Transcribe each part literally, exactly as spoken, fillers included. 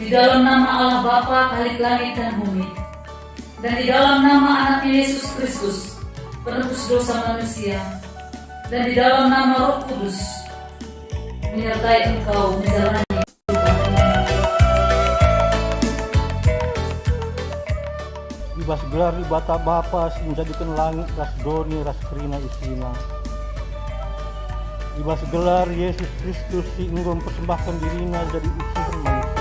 Di dalam nama Allah Bapa, Kalik langit dan bumi, dan di dalam nama Anaknya Yesus Kristus, penebus dosa manusia, dan di dalam nama Roh Kudus, menyertai engkau menjalani kehidupan ini. I bas gelar Dibata Bapa si njadiken langit ras doni ras kerina isina. I bas gelar Yesus Kristus si enggo mpersembahken diriNa jadi usihen manusia.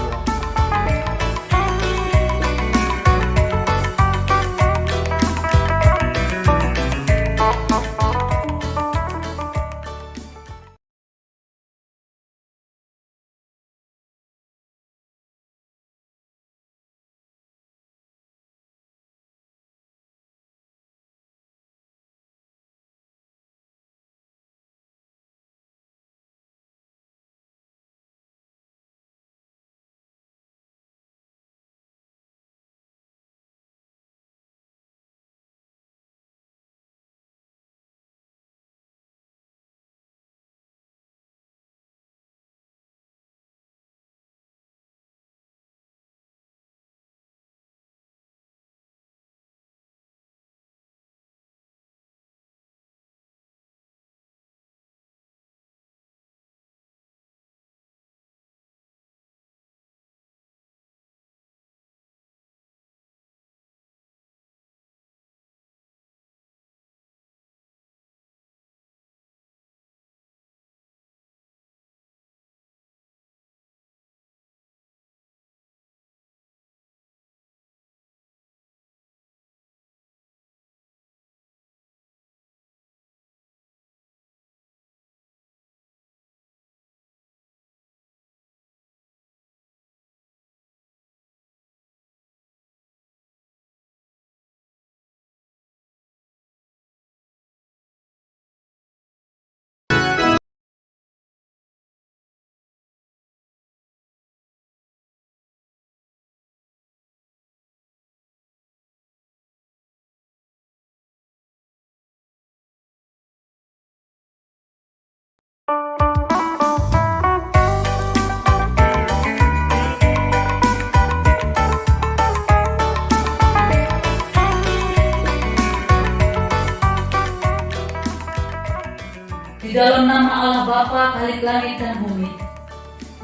Di dalam nama Allah Bapa, Kalik langit dan bumi,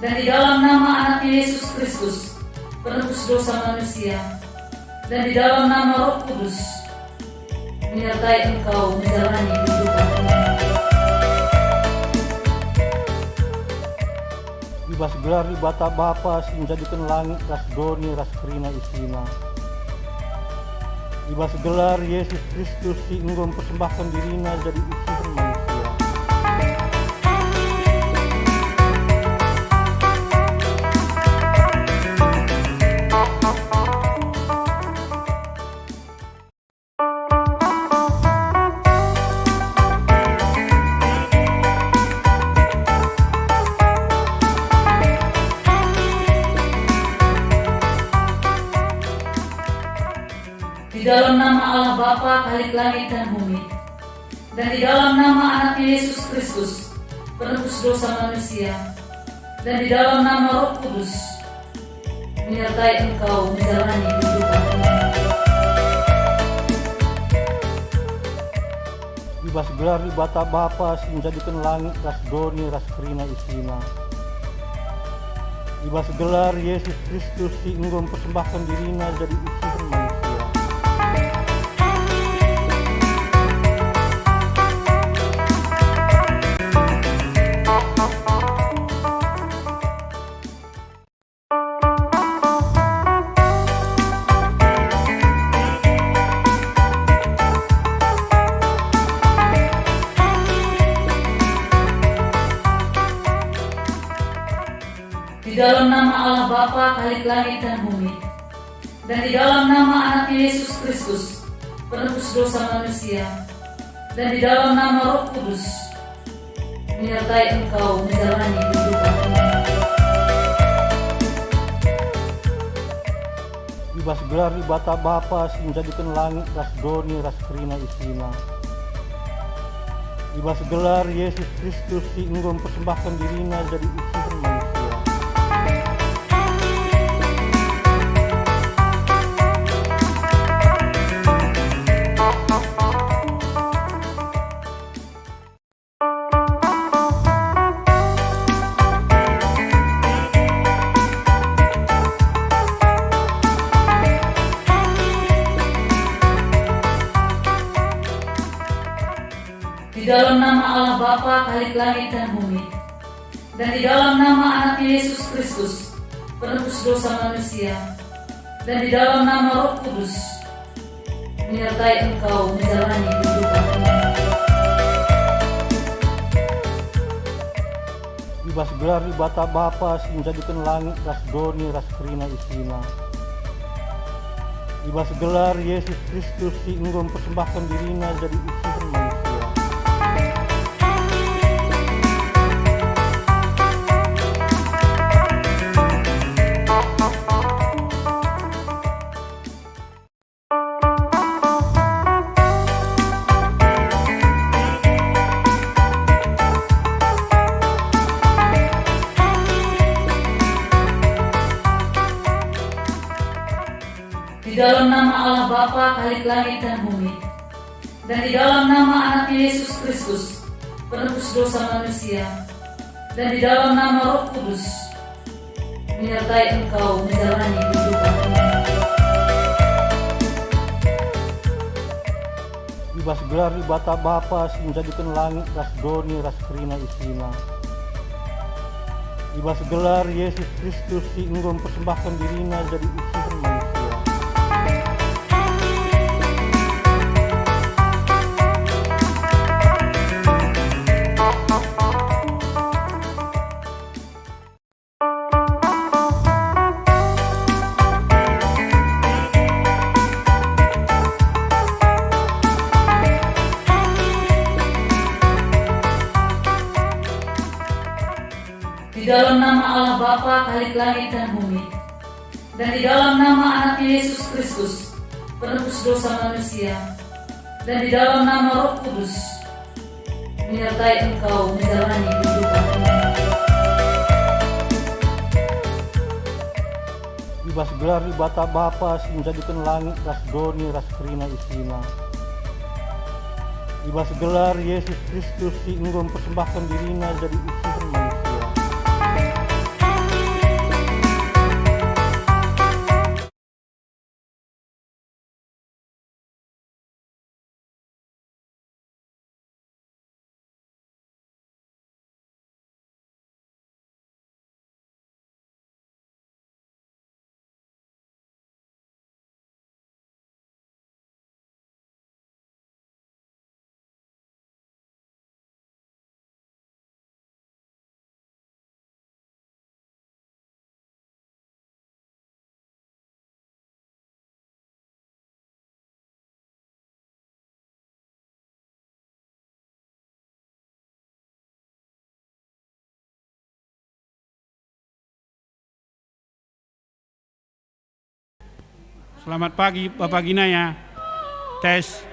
dan di dalam nama Anaknya Yesus Kristus, penebus dosa manusia, dan di dalam nama Roh Kudus, menyertai engkau menjalani kehidupan ini. I bas gelar Dibata Bapa si njadiken langit ras doni ras kerina isina. I bas gelar Yesus Kristus si enggo mpersembahken diriNa jadi usihen manusia. Di dalam nama Allah Bapa, Kalik langit dan bumi, dan di dalam nama Anaknya Yesus Kristus, penebus dosa manusia, dan di dalam nama Roh Kudus, menyertai engkau menjalani kehidupan ini. I bas gelar Dibata Bapa si njadiken langit ras doni ras kerina isina. I bas gelar Yesus Kristus si enggo mpersembahken diriNa jadi usihen manusia. Di dalam nama Allah Bapa, Kalik langit dan bumi, dan di dalam nama Anaknya Yesus Kristus, penebus dosa manusia, dan di dalam nama Roh Kudus, menyertai engkau menjalani kehidupan ini. I bas gelar Dibata Bapa si njadiken langit ras doni ras kerina isina. I bas gelar Yesus Kristus si enggo mpersembahken diriNa jadi usihen manusia. Bapa kalik langit dan bumi, dan di dalam nama Anak Yesus Kristus, penebus dosa manusia, dan di dalam nama Roh Kudus, menyertai engkau menjalani kehidupan ini. I bas gelar Dibata Bapa si njadiken langit ras doni ras kerina isina, i bas gelar Yesus Kristus si enggo mpersembahken diriNa jadi usihen manusia. Di dalam nama Allah Bapa kalik langit dan bumi, dan di dalam nama Anak Yesus Kristus, penebus dosa manusia, dan di dalam nama Roh Kudus, menyertai engkau menjalani kehidupan ini. I bas gelar Dibata Bapa si njadiken langit ras doni ras kerina isina, i bas gelar Yesus Kristus si enggo mpersembahken diriNa jadi usihen manusia. Di dalam nama Allah Bapa kalik langit dan bumi, dan di dalam nama Anak Yesus Kristus, penebus dosa manusia, dan di dalam nama Roh Kudus, menyertai engkau menjalani kehidupan ini. I bas gelar Dibata Bapa si njadiken langit ras doni ras kerina isina, i bas gelar Yesus Kristus si enggo mpersembahken diriNa jadi usihen manusia. Selamat pagi, Bapak Ginaya. Tes.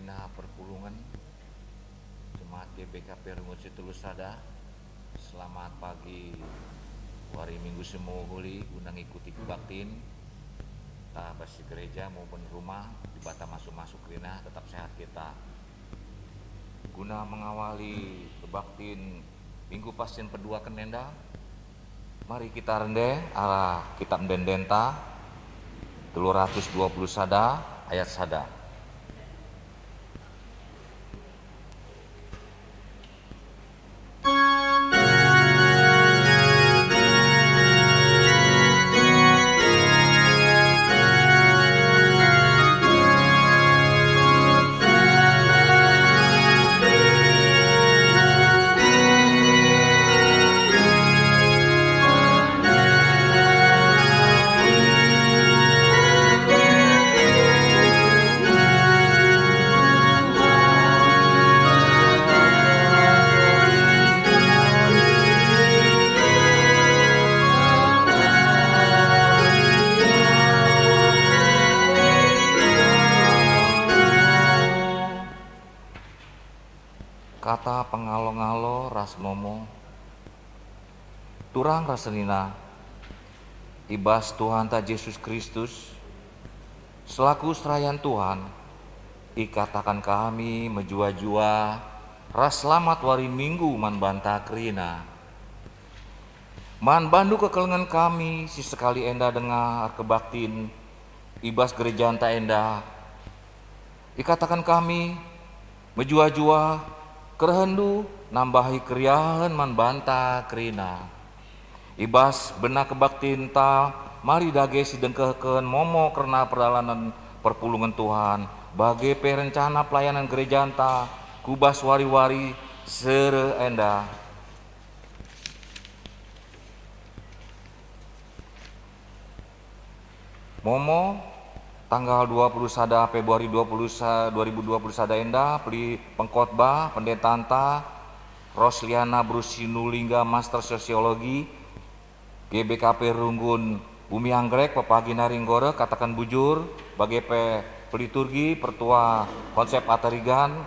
Nah, perpulungen, jemaat G B K P Runggun si telu sada, selamat pagi, wari Minggu si mehuli guna ngikuti kebaktin, tah bas si gereja maupun rumah, Dibata masu-masu kerina, tetap sehat kita. Guna mengawali kebaktin Minggu Passion peduaken enda, mari kita rende arah Kitab Ende-Endenta, telu ratus dua puluh sada ayat sada. Kata pengalo-ngalo ras momo, turang ras senina, i bas Tuhanta Jesus Kristus, selaku serayan Tuhan, ikataken kami mejuah-juah ras selamat wari Minggu man banta kerina. Man bandu kekelengen kami si sekali enda denga erkebaktin i bas gerejanta enda, ikataken kami mejuah-juah kerehenndu nambahi keriahen man banta kerina. I bas bena kebaktinta, mari dage sidengkehken momo kerna perdalanen perpulungen Tuhan, bage pe rencana pelayanan gerejanta ku bas wari-wari si reh enda. Momo, tanggal dua puluh sada Februari dua puluh sa-, dua ribu dua puluh sada enda, peli pengkhotbah pendetanta, Rosliana Bruce Sinulingga, Master Sosiologi, G B K P Runggun, Bumi Anggrek, pepagi nari enggo reh, kataken bujur, bage pe peliturgi, pertua konsep atarigan,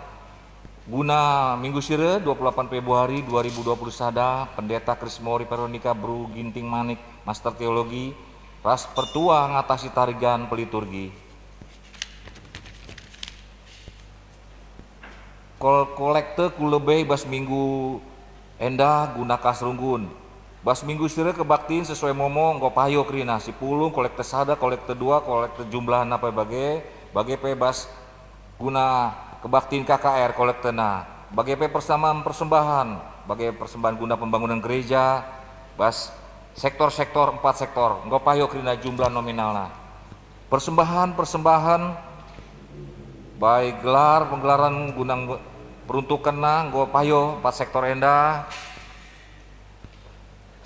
guna Minggu si reh, dua puluh delapan Februari dua ribu dua puluh sada, Pendeta Krismori Veronica Bru Ginting Manik, Master Teologi, ras pertua ngatasi tarigan peliturgi. Kol-, kolekte ku lebe bas minggu enda guna kas runggun. Bas minggu si reh kebaktin sesuai momo enggo payo kerina, si pulung, kolekte sada, kolekte dua, kolekte jumlahna pe bage, bage pe bas guna kebaktin K K R kolektena, bage pe persembahan-persembahan, bage persembahan guna pembangunan gereja, bas sektor-sektor, empat sektor, enggo payo kerina jumlah nominalna. Persembahan-persembahan, baik gelar penggelaran guna peruntukenna enggo payo empat sektor enda.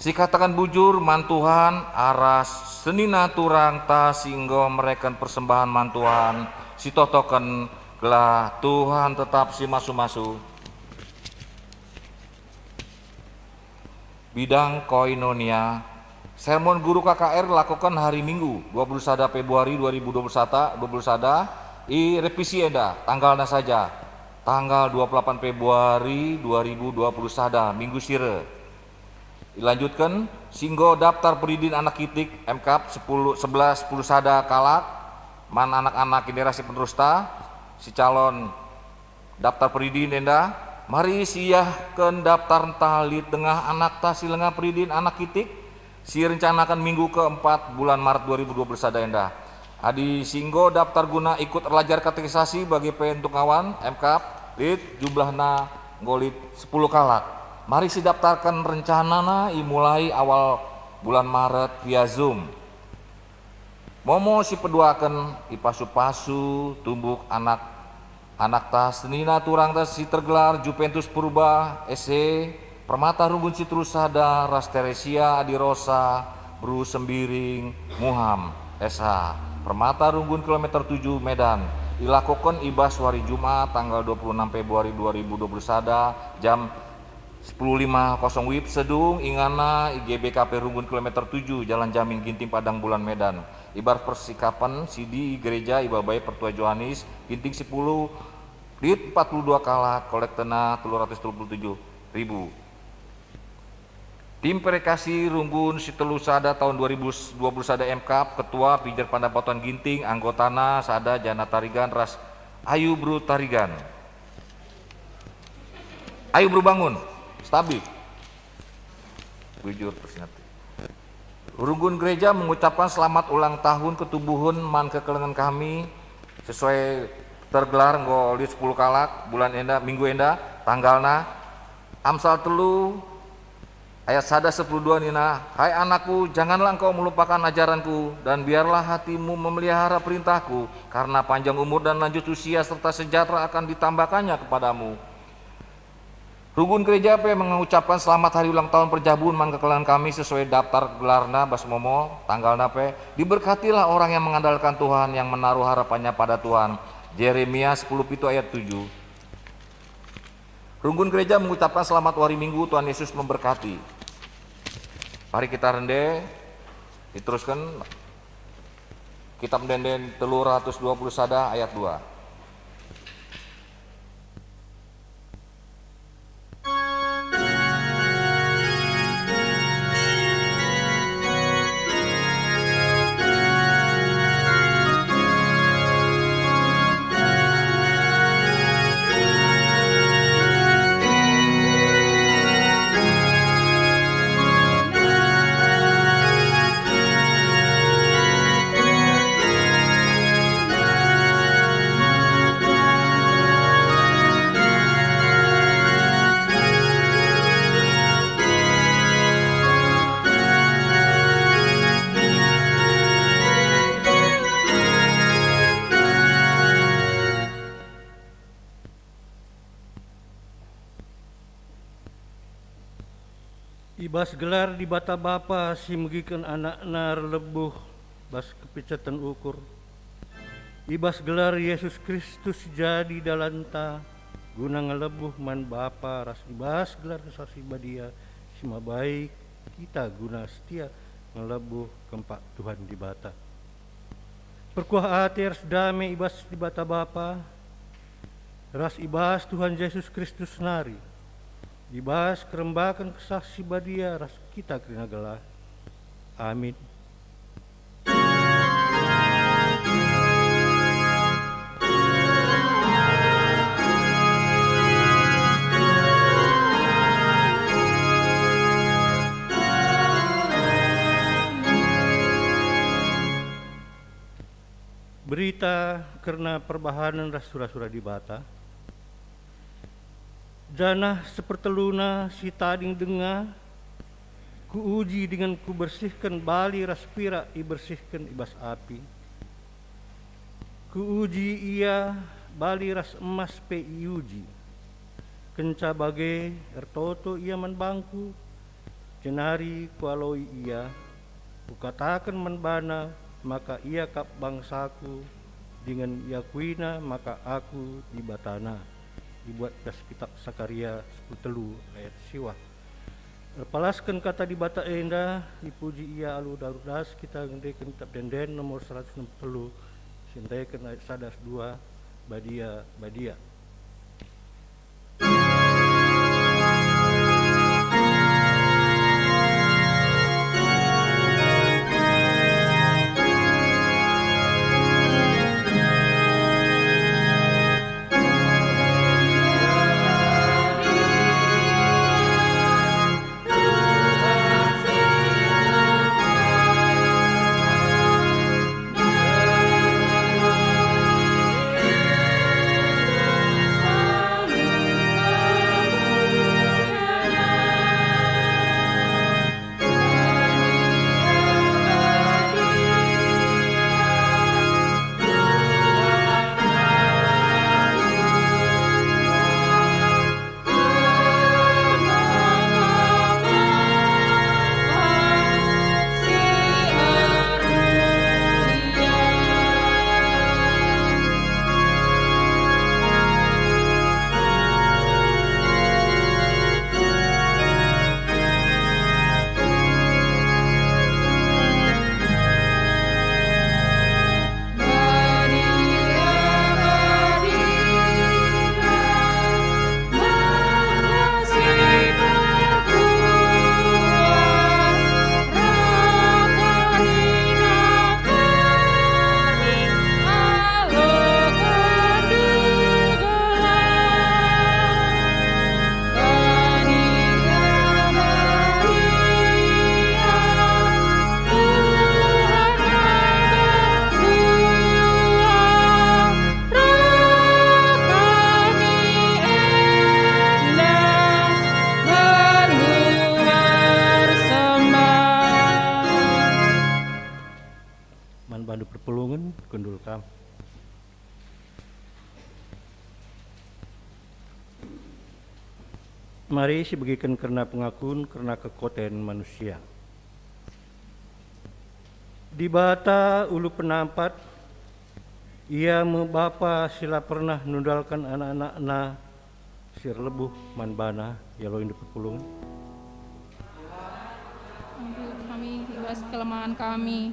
Sikataken bujur man Tuhan arah senina turangta si enggo mereken persembahan man Tuhan, sitotoken gelah Tuhan tetap simasu-masu. Bidang koinonia. Sermon guru K K R lakoken hari Minggu, dua puluh sada Februari dua ribu dua puluh sada, dua puluh sada, i revisi enda, tanggalna saja, tanggal dua puluh delapan Februari dua ribu dua puluh sada, Minggu si reh. Ilanjutken, si enggo daptar peridin anak kitik, M K A P sepuluh, sebelas, sepuluh sada kalak, man anak-anak generasi penerusta, si calon daptar peridin enda, mari siahken daptarta lit denga anakta si langa peridin anak kitik, si rencanaken minggu keempat bulan Maret dua ribu dua puluh sada enda. Adi si enggo daptar guna ikut erlajar katekisasi bage pe untuk ngawan, M K A P, lit jumlahna enggo lit sepuluh kalak. Mari sidaptarken rencanana imulai awal bulan Maret via Zoom. Momo si peduaken ipasu-pasu tumbuk anak, anakta senina turangta si tergelar Juventus Purba, S C, Permata Runggun si telu sada, ras Teresia Adi Rosa, Bru Sembiring, Muham, S H, Permata Runggun kilometer tujuh, Medan, ilakoken i bas wari Jumat tanggal dua puluh enam Februari dua ribu dua puluh sada, jam sepuluh lima kosong WIB, sedung inganna i G B K P Runggun kilometer tujuh, Jalan Jamin, Ginting, Padang Bulan, Medan. I bas persikapen sidi i gereja ibabai Pertua Johanis, Ginting sepuluh, Lit empat puluh dua kalak, kolektena telu ratus telu puluh tujuh ribu. Tim Perekasi Runggun si telu sada tahun dua ribu dua puluh sada M Cup, Ketua Pinjer Pandapotan Ginting, anggotana sada Jana Tarigan ras Ayu Bru Tarigan. Ayu Bru Bangun, Stabik. Bujur terus ngerti. Runggun Gereja mengucapkan selamat ulang tahun ketubuhen man kekelengen kami, sesuai tergelar enggo lit sepuluh kalak bulan enda, minggu enda, tanggalna. Amsal telu ayat sada sepuluh dua nina, "Hai anakku, janganlah engkau melupakan ajaranku, dan biarlah hatimu memelihara perintahku, karena panjang umur dan lanjut usia serta sejahtera akan ditambahkannya kepadamu." Runggun Gereja pe mengucapkan selamat hari ulang tahun perjabun man kekelengen kami sesuai daftar gelarna bas momo, tanggalna pe. Diberkatilah orang yang mengandalkan Tuhan, yang menaruh harapannya pada Tuhan. Jeremia sepuluh pitu ayat tujuh. Runggun Gereja mengucapkan selamat wari Minggu, Tuhan Yesus memberkati. Mari kita rende, diteruskan Kitab Ende-enden telu ratus dua puluh sada ayat dua. I bas gelar Dibata Bapa si megiken AnakNa erlebuh bas kepiceten ukur, i bas gelar Yesus Kristus si jadi dalanta guna ngelebuh man Bapa, ras i bas gelar Kesah Si Badia si mabai kita guna setia ngelebuh kempak Tuhan Dibata. Perkuah ate ras dame i bas Dibata Bapa, ras i bas Tuhan Jesus Kristus nari, i bas kerembaken Kesah Si Badia ras kita kerina gelah. Amin. Berita kerna perbahanen ras sura-sura Dibata. Janah seperteluna si tading denga, kuuji dingen kubersihken bali ras pirak ibersihken i bas api. Kuuji ia, bali ras emas pe iuji. Kenca bage ertoto ia man bangku, jenari kualoi ia, kukataken man bana maka ia kap bangsaku, dingen iakuina maka aku Dibatana. Ibuat bas kitap Sakaria sepuluh telu ayat siwah. Erpalasken kata Dibata enda, ipuji ia alu daruh das kita ngendeken Kitab Ende-enden nomor seratus enam puluh telu, si endeken ayat sada ras dua, Badia, badia. Man bandu perpulungen, kundul kam. Mari sibegiken kerna pengakun kerna kekoten manusia. Dibata ulu penampat, Ia me Bapa si la pernah nundalken anak-anakNa si erlebuh man baNa. Ialoindu perpulungen. Ampuni kami i bas kelemahen kami,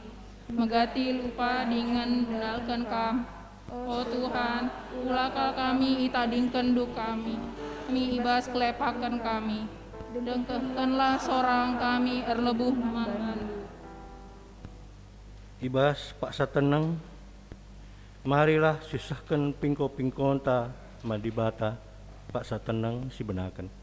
megati lupa dingen nundalken Kam. O Tuhan, ula kal kami itadingkenNdu kami, kami i bas kelepaken kami. Dengkehkenlah sorang kami erlebuh man bandu. I bas paksa teneng, marilah sisehken pingko-pingkonta man Dibata, paksa teneng sibenaken.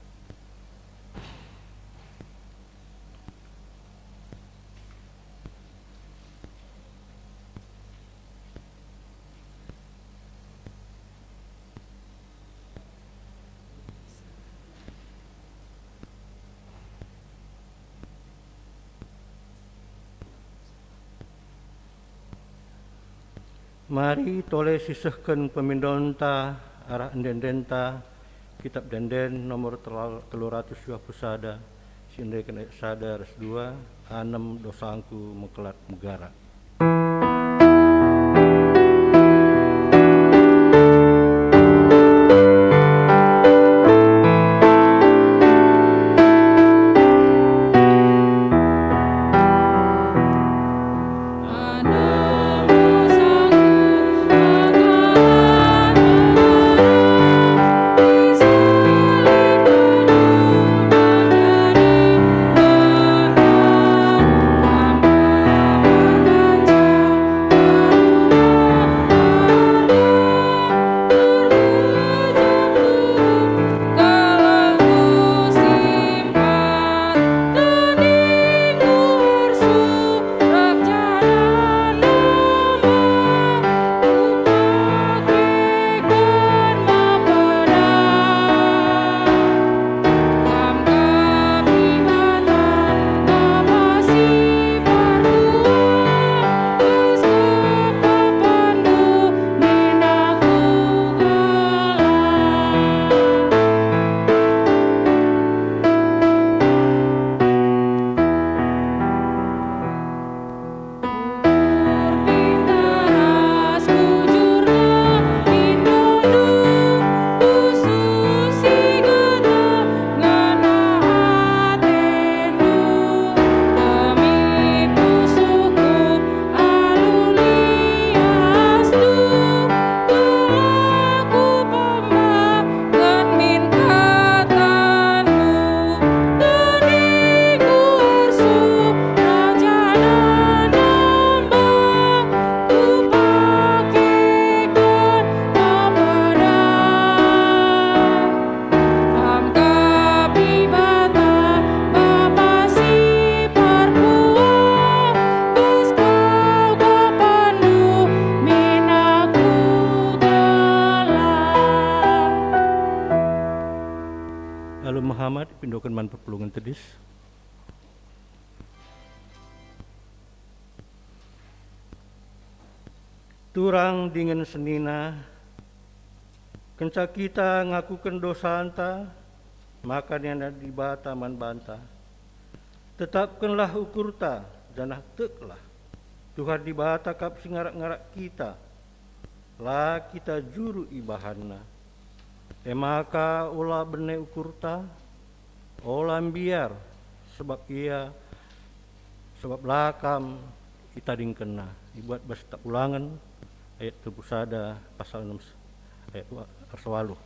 Mari tole sisehken pemindonta arah ende-endenta, Kitap Ende-enden nomor telu ratus dua puluh sada, si endeken ayat sada ras dua, anem dosangku mekelat megara. Alu mehamat, pindoken man perpulungen tedis. Turang dingen senina, kenca kita ngakuken dosanta, maka nina Dibata man banta, "Tetapkenlah ukurta, janah teklah, Tuhan Dibata kap si ngarak-ngarak kita, la kita juru ibahanNa. E maka ola bene ukurta, ola mbiar, sebab Ia, sebab la kam itadingkenNa." Ibuat bas Kitap Ulangen ayat telu puluh sada pasal enem ayat dua ersawaluh.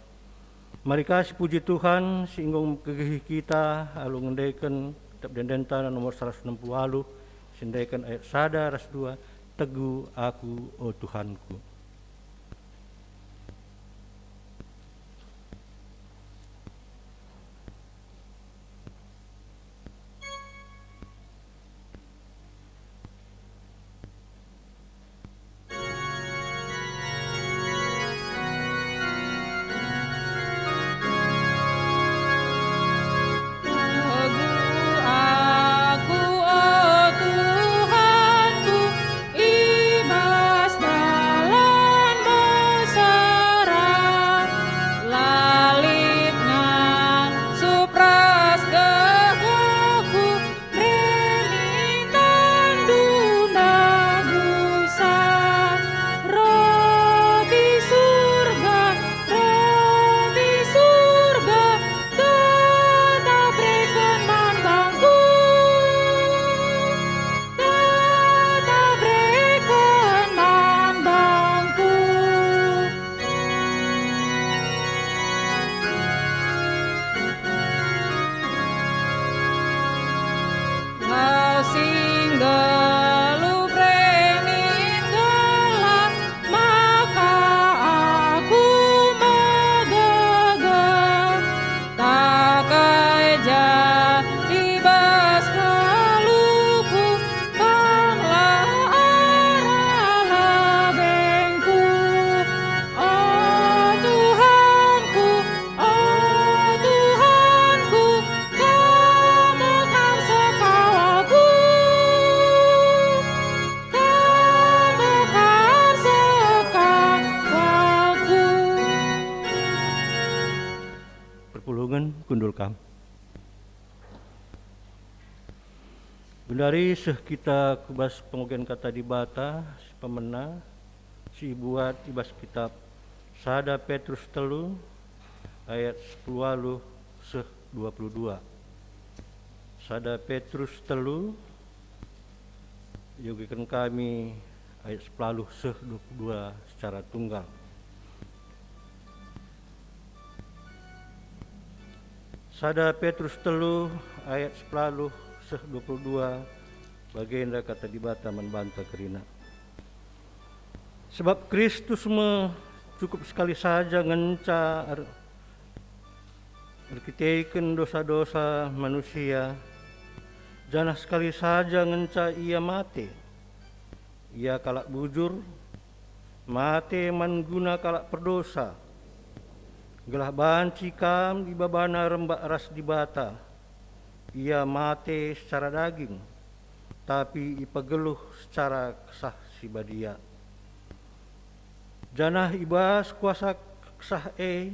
Mari ka sipuji Tuhan si enggo mpegegehi kita alu ngendeken Kitap Ende-endenta nomor seratus enam puluh waluh, si endeken ayat sada ras dua, "Tegu aku, o Tuhanku." Teguh aku, o Tuhanku, i Dari seh kita ku bas pengogen Kata Dibata si pemena, si ibuat i bas kitap sada Petrus telu ayat sepuluh seh dua puluh dua. Sada Petrus telu, iogeken kami ayat sepuluh seh dua puluh dua secara tunggal. Sada Petrus telu ayat sepuluh seh dua puluh dua, bagenda Kata Dibata man banta kerina. Sebab Kristus me cukup sekali saja ngenca er-, erkiteken dosa-dosa manusia, janah sekali saja ngenca Ia mate. Ia kalak bujur, mate man guna kalak perdosa, gelah banci kam ibabana rembak ras Dibata. Ia mate secara daging, tapi ipegeluh secara Kesah Si Badia. Janah i bas kuasa Kesah e,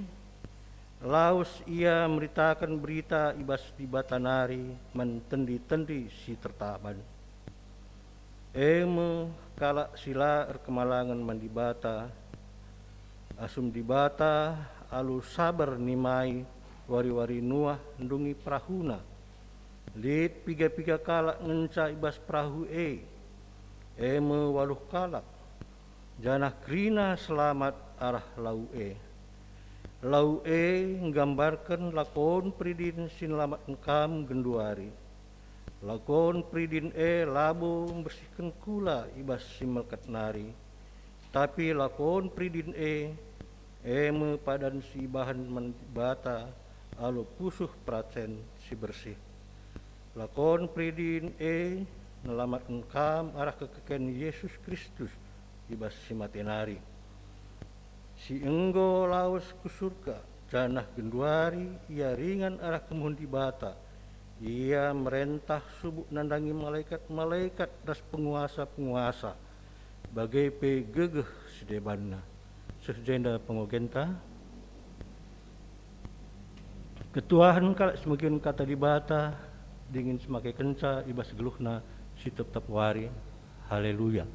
lawes Ia meritaken berita i bas Dibata nari man tendi-tendi si tertaban. E me kalak si la erkemalangen man Dibata, asum Dibata alu sabar nimai wari-wari Nuah ndungi perahuna. Lit piga-piga kalak ngenca i bas perahu e, e me waluh kalak, janah kerina selamat arah lau e. Lau e nggambarken lakon peridin si nelamatken kam genduari. Lakon peridin e labo mbersihken kula i bas si melekat nari, tapi lakon peridin e, e me padan si ibahan man Dibata alu pusuh peracen si bersih. Lakon peridin e nelamatken kam arah kekeken Yesus Kristus i bas si mate nari, si enggo lawes ku Surga, janah genduari Ia ringan arah kemuhen Dibata. Ia merentah subuk nandangi malekat-malekat ras penguasa-penguasa, bage pe gegeh si debanna. Seh jenda pengogenta. Ketuahen kalak si megiken Kata Dibata dingen si makekenca i bas geluhna si tep-tep wari. Haleluya.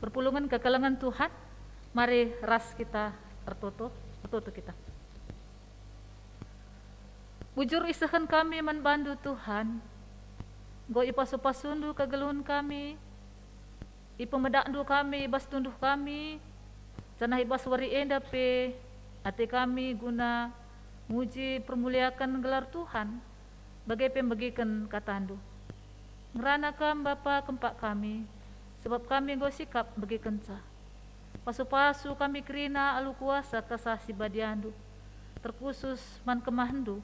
Perpulungen kekelengen Tuhan, mari ras kita ertoto, ertoto kita. Bujur isehken kami man bandu, Tuhan. Enggo ipasu-pasundu kegeluhen kami, ipemedakndu kami i bas tunduh kami, janah i bas wari enda pe ate kami guna muji permuliaken gelar Tuhan, bage pe megiken katandu. Ngerana kam, Bapa, kempak kami, sebab kami enggo sikap megikenca. Pasu-pasu kami kerina alu kuasa Kesah Si Badiandu, terkhusus man kemahendu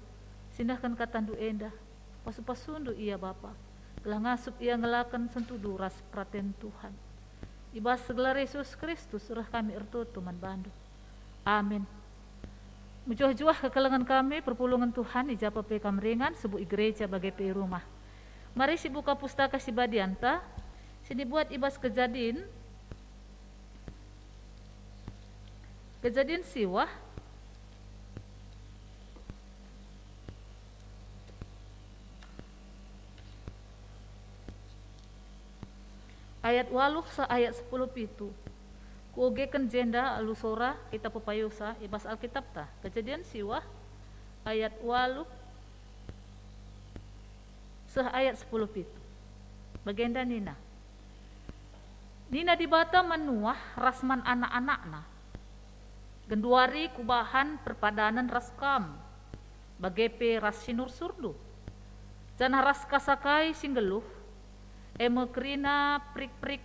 si nehken katandu enda. Pasu-pasundu ia, Bapa, gelah ngasup ia ngelaken sentudu ras peraten Tuhan. I bas gelar Yesus Kristus reh kami ertoto man bandu. Amin. Mejuah-juah kekelengen kami, perpulungen Tuhan, i ja pe kam ringan, subuk i gereja bage pe i rumah. Mari sibuka Pustaka Si Badianta, si ibuat i bas Kejadin, Kejadin Siwah, ayat waluh seh ayat sepuluh pitu. Kuogeken jenda alu sora kita pepayusa i bas Alkitapta. Kejadin Siwah, ayat waluh seh ayat sepuluh pitu. Bagenda nina, Nina Dibata man Nuah ras man anak-anakna, "Genduari Kubahan perpadanen ras kam, bage pe ras sinursundu, janah ras kasa kai si nggeluh, e me kerina perik-perik,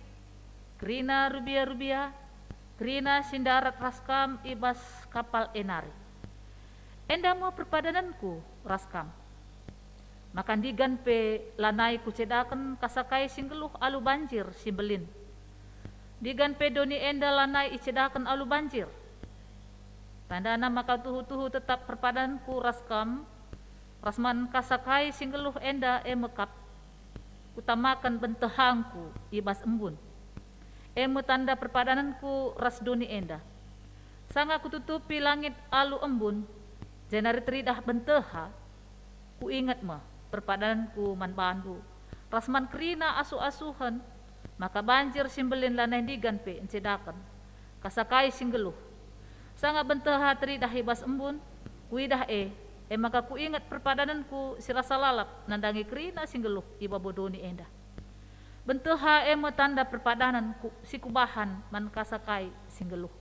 kerina rubia-rubia, kerina si ndarat ras kam i bas kapal e nari. Enda me perpadanenKu ras kam. Maka ndigan pe lanai kucedaken kasakai si nggeluh alu banjir si mbelin. Ndigan pe doni enda lanai icedaken alu banjir. Tandana maka tuhu-tuhu tetap perpadanenku ras kam, ras man kasakai si nggeluh enda e me kap. Kutamaken bentehangku i bas embun. E me tanda perpadanenku ras doni enda. Sanga kututupi langit alu embun, jenari teridah benteha, kuinget me perpadanenku man bandu, ras man kerina asuh-asuhen, maka banjir si mbelin lanai ndigan pe ncedaken kasakai si nggeluh. Sanga benteha teridah i bas embun, kuidah e, e maka kuinget perpadanenku si rasa lalap nandangi kerina si nggeluh i babo doni enda. Benteha e me tanda perpadanen ku, si kubahan man kasakai si nggeluh.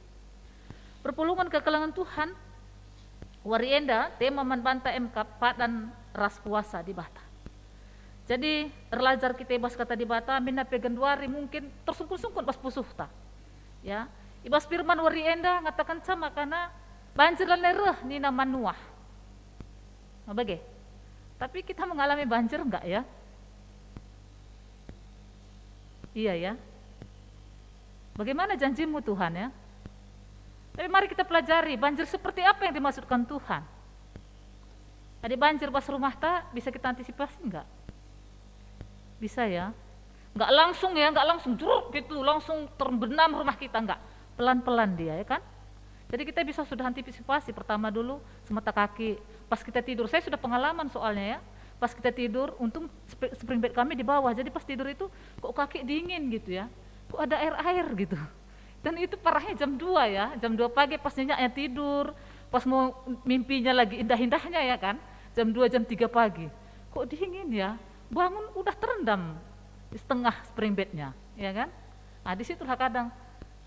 Perpulungen kekelengen Tuhan, wari enda tema man banta e me kap padan ras kuasa Dibata. Jadi, erlajar kita i bas kata Dibata, minna pe genduari mungkin tersungkun-sungkun bas pusuhta. Ya, i bas firman wari enda ngatakenca maka banjir lanai reh nina man Nuah. Bage. Tapi kita mengalami banjir enggak ya? Iya ya. Bagaimana janjimu Tuhan ya? Tapi mari kita pelajari banjir seperti apa yang dimaksudkan Tuhan. Adi banjir bas rumahta bisa kita antisipasi enggak? Bisa ya. Enggak langsung ya, enggak langsung jeruk gitu, langsung terbenam rumah kita, enggak. Pelan-pelan dia ya kan. Jadi kita bisa sudah antisipasi pertama dulu semata kaki. Pas kita tidur, saya sudah pengalaman soalnya ya. Pas kita tidur, untung sp-, spring bed kami di bawah. Jadi pas tidur itu kok kaki dingin gitu ya. Kok ada air-air gitu. Dan itu parahnya jam dua ya, jam dua pagi pas nyenyaknya tidur, pas mau mimpinya lagi indah-indahnya ya kan, jam dua, jam tiga pagi. Kok dingin ya? Bangun udah terendam di setengah spring bednya, ya kan? Nah, di situlah kadang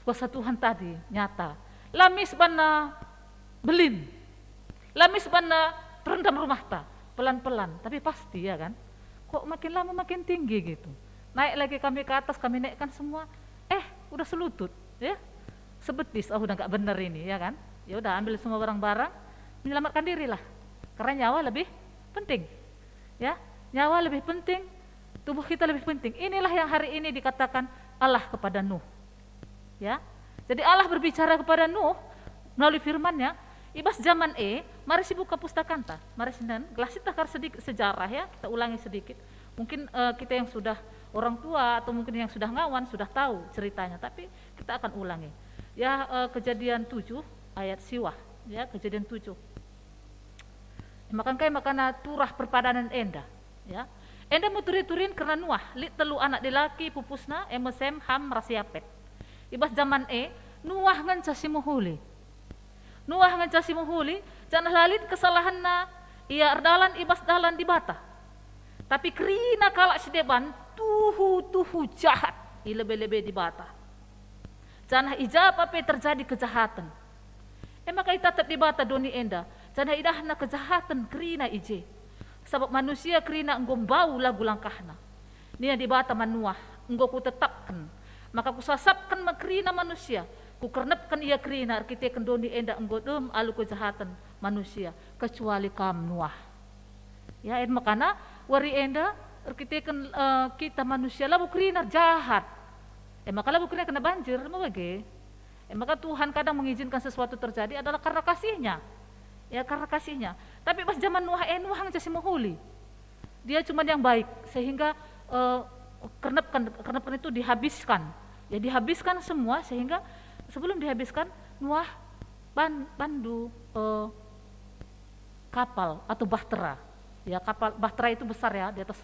kuasa Tuhan tadi nyata. Lamis banna belin. Lamis banna terendam rumahta, pelan-pelan, tapi pasti ya kan? Kok makin lama makin tinggi gitu. Naik lagi kami ke atas, kami naikkan semua. Eh, udah selutut, ya. Sebetis, oh udah nggak bener ini, ya kan? Ya udah, ambil semua barang-barang, menyelamatkan dirilah. Karena nyawa lebih penting. Ya, nyawa lebih penting, tubuh kita lebih penting. Inilah yang hari ini dikatakan Allah kepada Nuh. Ya. Jadi Allah berbicara kepada Nuh melalui firman-Nya, i bas zaman e, mari sibuka pustakanta, mari sinen, gelah sitah kar sedikit sejarah ya, kita ulangi sedikit. Mungkin, eh, kita yang sudah orang tua atau mungkin yang sudah ngawan sudah tahu ceritanya, tapi kita akan ulangi. Ya, eh, Kejadian tujuh ayat siwah, ya, Kejadian tujuh. Maka engkai makana turah perpadanen enda, ya. Enda me turi-turin kerna Nuah, lit telu anak dilaki pupusna, e me Sem, Ham, ras Yapet. I bas jaman e, Nuah ngenca si mehuli. Nuah ngenca si mehuli, janah la lit kesalahenna ia erdalan i bas dalan Dibata. Tapi kerina kalak si deban tuhu-tuhu jahat i lebe-lebe Dibata. Janah i ja pe terjadi kejahaten. E maka itatap Dibata doni enda, janah idahna kejahaten kerina i je. Sabap manusia kerina enggo mbau lagu langkahna. Nina Dibata man Nuah, "Enggo Kutetapken, maka Kusasapken me kerina manusia, Kukernepken ia kerina erkiteken doni enda enggo dem alu kejahaten manusia, kecuali kam Nuah." Ya, e makana wari enda erkiteken, eh, kita manusia labo kerina jahat. E maka labo kerina kena banjir, me bage. E maka Tuhan kadang mengizinkan sesuatu terjadi adalah karena kasih-Nya. Ya, karena kasih-Nya. Tapi pas zaman Nuah, eh, Nuah ngenca si mehuli. Dia cuma yang baik, sehingga, eh, kernepken, kernepken itu dihabiskan. Ya, dihabiskan semua, sehingga sebelum dihabiskan, Nuah ban-, bandu, eh, kapal atau bahtera. Ya, kapal bahtera itu besar ya, di atas,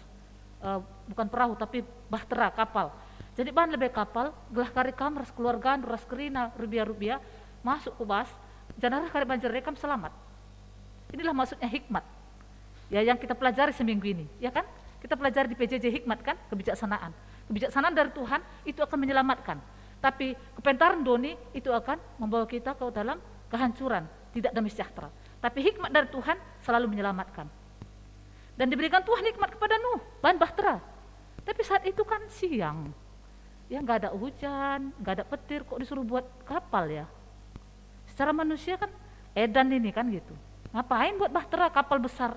eh, bukan perahu, tapi bahtera, kapal. Jadi ban lebe kapal, gelah kari kam ras keluargandu ras kerina rubia-rubia masuk ku bas, janah reh kari banjir e kam selamat. Inilah maksudnya hikmat. Ya, yang kita pelajari seminggu ini, ya kan? Kita pelajari di P J J hikmat kan, kebijaksanaan. Kebijaksanaan dari Tuhan itu akan menyelamatkan. Tapi kepentaren doni itu akan membawa kita ke dalam kehancuran, tidak damai sejahtera. Tapi hikmat dari Tuhan selalu menyelamatkan. Dan diberikan Tuhan hikmat kepada Nuh, ban bahtera. Tapi saat itu kan siang. Ya, nggak ada hujan, nggak ada petir, kok disuruh buat kapal ya? Secara manusia kan edan ini kan gitu. Ngapain buat bahtera, kapal besar?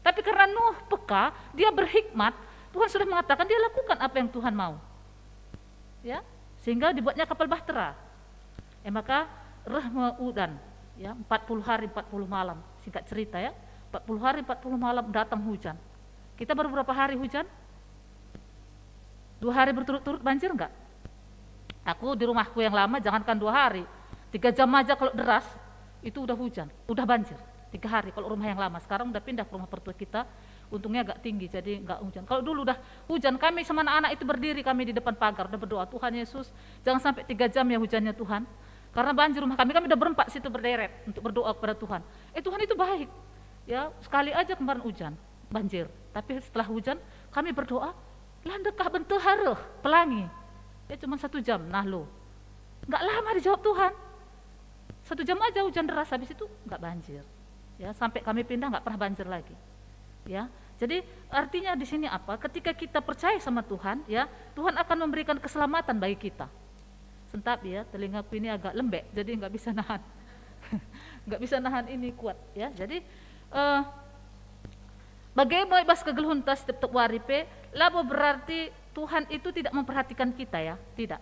Tapi karena Nuh peka, dia berhikmat, Tuhan sudah mengatakan dia lakukan apa yang Tuhan mau. Ya, sehingga dibuatnya kapal bahtera. E maka reh me udan, ya, empat puluh hari, empat puluh malam. Singkat cerita, ya, empat puluh hari, empat puluh malam datang hujan. Kita baru berapa hari hujan? Dua hari berturut-turut banjir enggak? Aku di rumahku yang lama, jangankan dua hari, tiga jam aja kalau deras, itu udah hujan, udah banjir. Tiga hari kalau rumah yang lama, sekarang udah pindah ke rumah mertua kita, untungnya agak tinggi, jadi nggak hujan. Kalau dulu udah hujan, kami sama anak-anak itu berdiri, kami di depan pagar, udah berdoa, "Tuhan Yesus, jangan sampai tiga jam ya hujannya, Tuhan." Karena banjir rumah kami, kami udah berempat situ berderet untuk berdoa kepada Tuhan. Eh, Tuhan itu baik. Ya, sekali aja kemarin hujan, banjir. Tapi setelah hujan, kami berdoa, lah ndekah benteha reh, pelangi. Ya, cuma satu jam, nah lo. Nggak lama dijawab Tuhan. Satu jam aja hujan deras, habis itu nggak banjir. Ya, sampai kami pindah nggak pernah banjir lagi. Ya, jadi artinya di sini apa? Ketika kita percaya sama Tuhan, ya, Tuhan akan memberikan keselamatan bagi kita. Sentap ya, telingaku ini agak lembek, jadi nggak bisa nahan. Nggak bisa nahan ini kuat ya. Jadi, eh, bage me i bas kegeluhenta si tep-tep wari pe, labo berarti Tuhan itu tidak memperhatikan kita ya, tidak.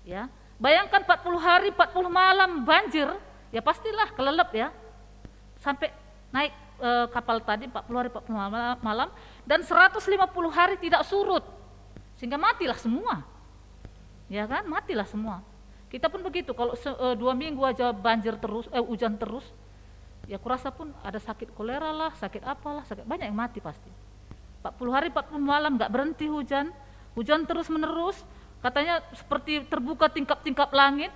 Ya, bayangkan empat puluh hari, empat puluh malam banjir, ya pastilah kelelep ya. Sampai naik, eh, kapal tadi empat puluh hari, empat puluh malam, dan seratus lima puluh hari tidak surut. Sehingga matilah semua. Ya kan? Matilah semua. Kita pun begitu, kalau se-, eh, dua minggu aja banjir terus, eh, hujan terus, ya kurasa pun ada sakit kolera lah, sakit apalah, sakit, banyak yang mati pasti. Empat puluh hari, empat puluh malam nggak berhenti hujan, hujan terus-menerus, katanya seperti terbuka tingkap-tingkap langit,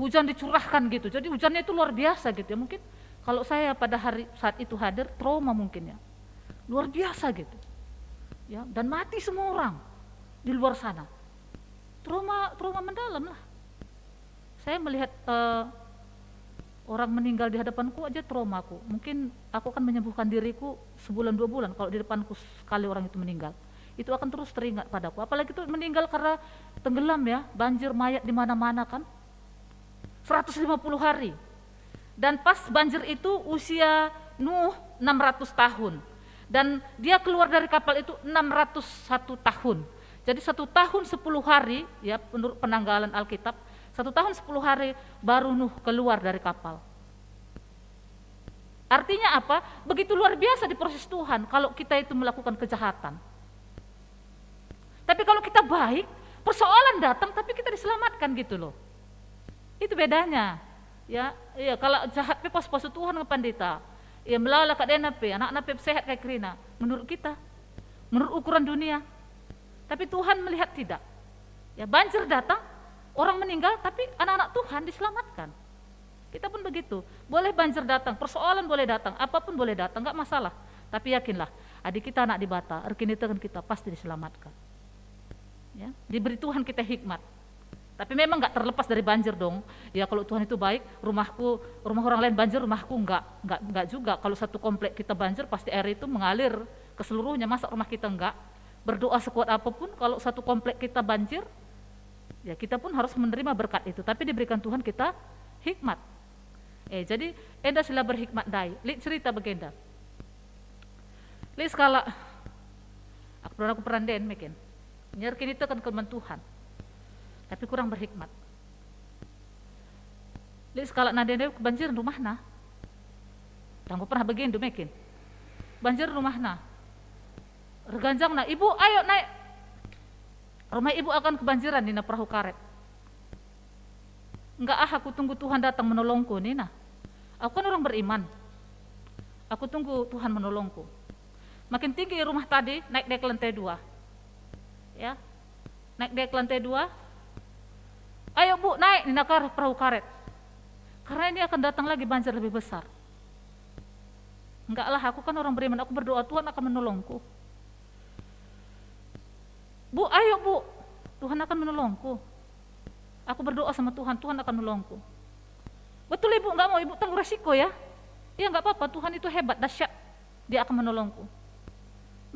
hujan dicurahkan gitu. Jadi hujannya itu luar biasa gitu ya. Mungkin kalau saya pada hari saat itu hadir, trauma mungkin ya. Luar biasa gitu. Ya, dan mati semua orang di luar sana. Trauma, trauma mendalam lah. Saya melihat, eh, orang meninggal di hadapanku aja traumaku. Mungkin aku akan menyembuhkan diriku sebulan dua bulan kalau di depanku sekali orang itu meninggal. Itu akan terus teringat padaku. Apalagi itu meninggal karena tenggelam ya, banjir mayat di mana-mana kan. Seratus lima puluh hari. Dan pas banjir itu usia Nuh enam ratus tahun. Dan dia keluar dari kapal itu enam ratus satu tahun. Jadi satu tahun sepuluh hari, ya menurut penanggalan Alkitab, satu tahun sepuluh hari baru Nuh keluar dari kapal. Artinya apa? Begitu luar biasa diproses Tuhan kalau kita itu melakukan kejahatan. Tapi kalau kita baik, persoalan datang tapi kita diselamatkan gitu loh. Itu bedanya. Ya, iya, kalau jahat pe pas-pas Tuhan nge pandita. Ya, melala kadena pe, anakna pe sehat kai kerina. Menurut kita, menurut ukuran dunia. Tapi Tuhan melihat tidak. Ya, banjir datang, orang meninggal, tapi anak-anak Tuhan diselamatkan. Kita pun begitu. Boleh banjir datang, persoalan boleh datang, apapun boleh datang, nggak masalah. Tapi yakinlah, adi kita anak Dibata, erkiniteken kita pasti diselamatkan. Ya, diberi Tuhan kita hikmat. Tapi memang nggak terlepas dari banjir dong. Ya kalau Tuhan itu baik, rumahku, rumah orang lain banjir, rumahku nggak, nggak, nggak juga. Kalau satu komplek kita banjir, pasti air itu mengalir ke seluruhnya. Masa rumah kita nggak? Berdoa sekuat apapun, kalau satu komplek kita banjir, ya kita pun harus menerima berkat itu. Tapi diberikan Tuhan kita hikmat. Eh, jadi enda sila berhikmat ndai. Lit cerita bagenda. Lit sekalak, aku pernah, aku pernah nden mungkin. Nyerkin itu kan kelemahan Tuhan. Tapi kurang berhikmat. Lit sekalak nande kebanjiran rumahna. Tanggo pernah begendu mungkin. Banjir rumahna. Erganjangna, "Ibu, ayo naik. Rumah ibu akan kebanjiran," nina perahu karet. "Enggak ah, aku tunggu Tuhan datang menolongku," nina. "Aku kan orang beriman. Aku tunggu Tuhan menolongku." Makin tinggi rumah tadi, naik dia ke lantai dua. Ya, naik dia ke lantai dua. "Ayo Bu, naik," nina kar perahu karet. "Karena ini akan datang lagi banjir lebih besar." "Enggak lah, aku kan orang beriman, aku berdoa Tuhan akan menolongku." "Bu, ayo Bu, Tuhan akan menolongku. Aku berdoa sama Tuhan, Tuhan akan menolongku." "Betul Ibu, enggak mau Ibu tanggung resiko ya?" "Iya, enggak apa-apa, Tuhan itu hebat, dahsyat, Dia akan menolongku."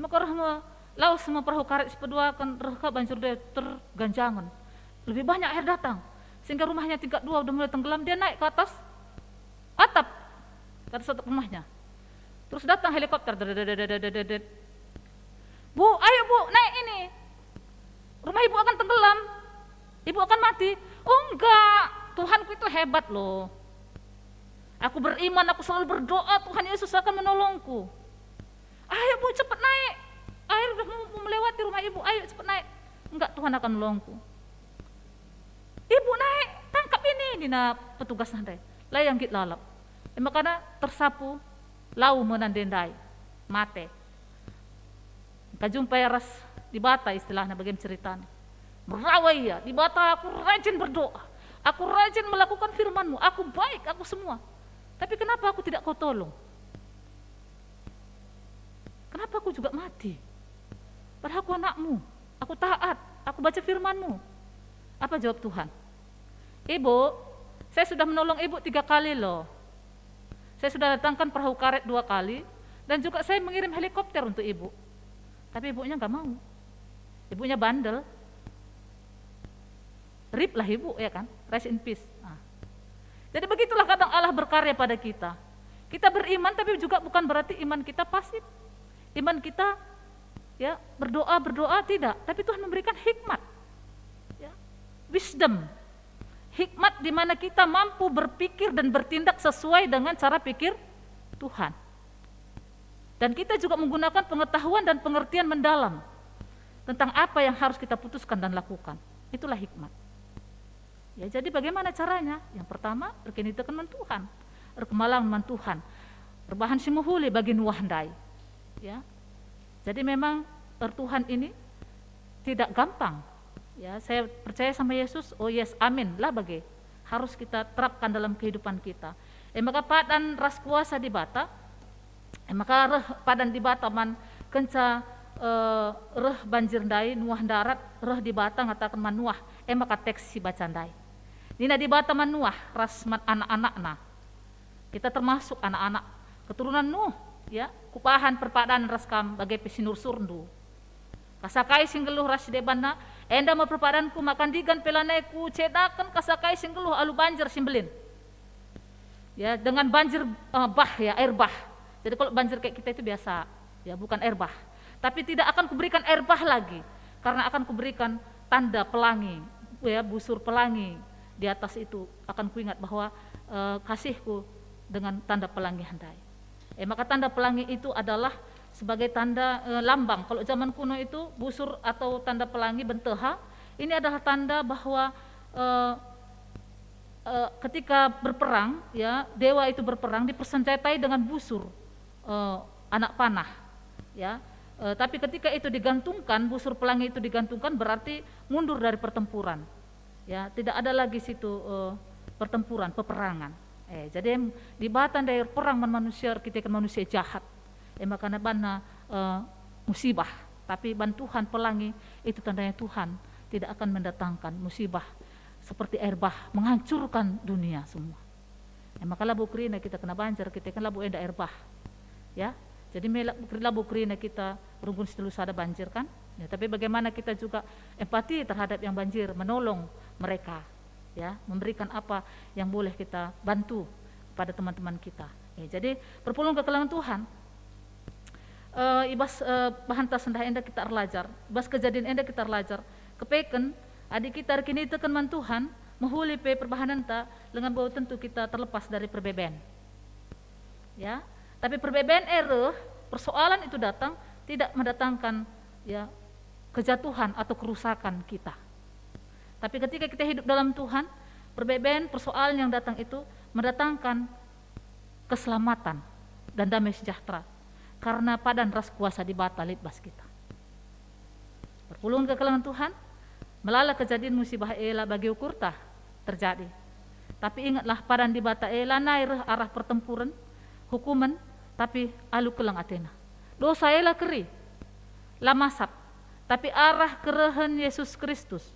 Maka reh me, lawes me perahu karet si peduaken, reh ka banjir dia terganjangen. Lebih banyak air datang, sehingga rumahnya tingkat dua udah mulai tenggelam, dia naik ke atas atap, ke atas atap rumahnya. Terus datang helikopter, "Dededededededet. Bu, ayo Bu, naik ini. Rumah Ibu akan tenggelam. Ibu akan mati." "Oh enggak, Tuhanku itu hebat loh. Aku beriman, aku selalu berdoa, Tuhan Yesus akan menolongku." "Ayo Bu, cepet naik. Air udah mau, mau melewati rumah Ibu, ayo cepet naik." "Enggak, Tuhan akan menolongku." "Ibu naik, tangkap ini," nina petugas ndai. La ia nggit lalap. E maka tersapul lau me nande ndai. Mate. Engka jumpa ia ras Dibata istilahna bage ceritana. Merawa ia, "Dibata, aku rajin berdoa. Aku rajin melakukan firman-Mu. Aku baik, aku semua. Tapi kenapa aku tidak Kau tolong? Kenapa aku juga mati? Padahal aku anakmu, aku taat, aku baca firman-Mu." Apa jawab Tuhan? "Ibu, saya sudah menolong Ibu tiga kali loh. Saya sudah datangkan perahu karet dua kali, dan juga saya mengirim helikopter untuk Ibu. Tapi Ibunya nggak mau. Ibunya bandel." Rip lah Ibu, ya kan? Rest in peace. Nah. Jadi begitulah kadang Allah berkarya pada kita. Kita beriman, tapi juga bukan berarti iman kita pasif. Iman kita, ya, berdoa, berdoa, tidak. Tapi Tuhan memberikan hikmat. Ya. Wisdom. Hikmat di mana kita mampu berpikir dan bertindak sesuai dengan cara pikir Tuhan. Dan kita juga menggunakan pengetahuan dan pengertian mendalam tentang apa yang harus kita putuskan dan lakukan. Itulah hikmat. Ya, jadi bagaimana caranya? Yang pertama, erkiniteken man Tuhan, erkemalangen man Tuhan, erbahan si mehuli bagi Nuah ndai. Ya. Jadi memang er Tuhan ini tidak gampang. Ya, saya percaya sama Yesus, oh yes, amin, lah bage. Harus kita terapkan dalam kehidupan kita. E maka padan ras kuasa Dibata, e maka reh padan Dibata man kenca, eh, reh banjir ndai, Nuah ndarat, reh Dibata ngataken man Nuah, e maka teks si baca ndai. Nina Dibata man Nuah ras man anak-anakna. Kita termasuk anak-anak keturunan Nuh, ya, kubahan perpadan ras kam bage pe sinursurndu. Kasakai si nggeluh ras si debanna, enda me perpadanku maka ndigan pe lanai kucedaken kasakai si nggeluh alu banjir si mbelin. Ya, dengan banjir, eh, bah, ya, air bah. Jadi kalau banjir kayak kita itu biasa, ya, bukan air bah. Tapi tidak akan kuberikan air bah lagi, karena akan kuberikan tanda pelangi, ya, busur pelangi di atas itu. Akan kuingat bahwa, eh, kasihku dengan tanda pelangi ndai. Eh, maka tanda pelangi itu adalah sebagai tanda, eh, lambang. Kalau zaman kuno itu busur atau tanda pelangi, benteha, ini adalah tanda bahwa, eh, eh, ketika berperang, ya, dewa itu berperang dipersenjatai dengan busur, eh, anak panah, ya. Eh, tapi ketika itu digantungkan, busur pelangi itu digantungkan, berarti mundur dari pertempuran. Ya, tidak ada lagi situ, eh, pertempuran, peperangan. Eh, jadi em, Dibata ndai erperang man manusia, erkiteken manusia jahat. E maka banna, eh, musibah. Tapi ban Tuhan pelangi itu tandanya Tuhan tidak akan mendatangkan musibah seperti air bah menghancurkan dunia semua. E maka labo kerina kita kena banjir, kita kan labo enda air bah. Ya, jadi mela-, labo kerina kita runggun si telu sada banjir kan. Ya, tapi bagaimana kita juga empati terhadap yang banjir, menolong mereka, ya, memberikan apa yang boleh kita bantu kepada teman-teman kita. Ya, jadi perpulungen kekelengen Tuhan, eh, i bas, eh, bahanta sendah enda kita erlajar, i bas kejadin enda kita erlajar, kepeken, adi kita erkiniteken man Tuhan, mehuli pe perbahanenta, lenga bau tentu kita terlepas dari perbeben. Ya, tapi perbeben e reh, persoalan itu datang, tidak mendatangkan, ya, kejatuhan atau kerusakan kita. Tapi ketika kita hidup dalam Tuhan, perbeben, persoalan yang datang itu mendatangkan keselamatan dan damai sejahtera, karena padan ras kuasa Dibata lit bas kita. Perpulungen kekelengen Tuhan, melala kejadin musibah e la bagi ukurta terjadi. Tapi ingetlah, padan Dibata e lanai reh arah pertempuren, hukumen, tapi alu keleng atena. Dosa e la keri, la masap, tapi arah kerehen Yesus Kristus.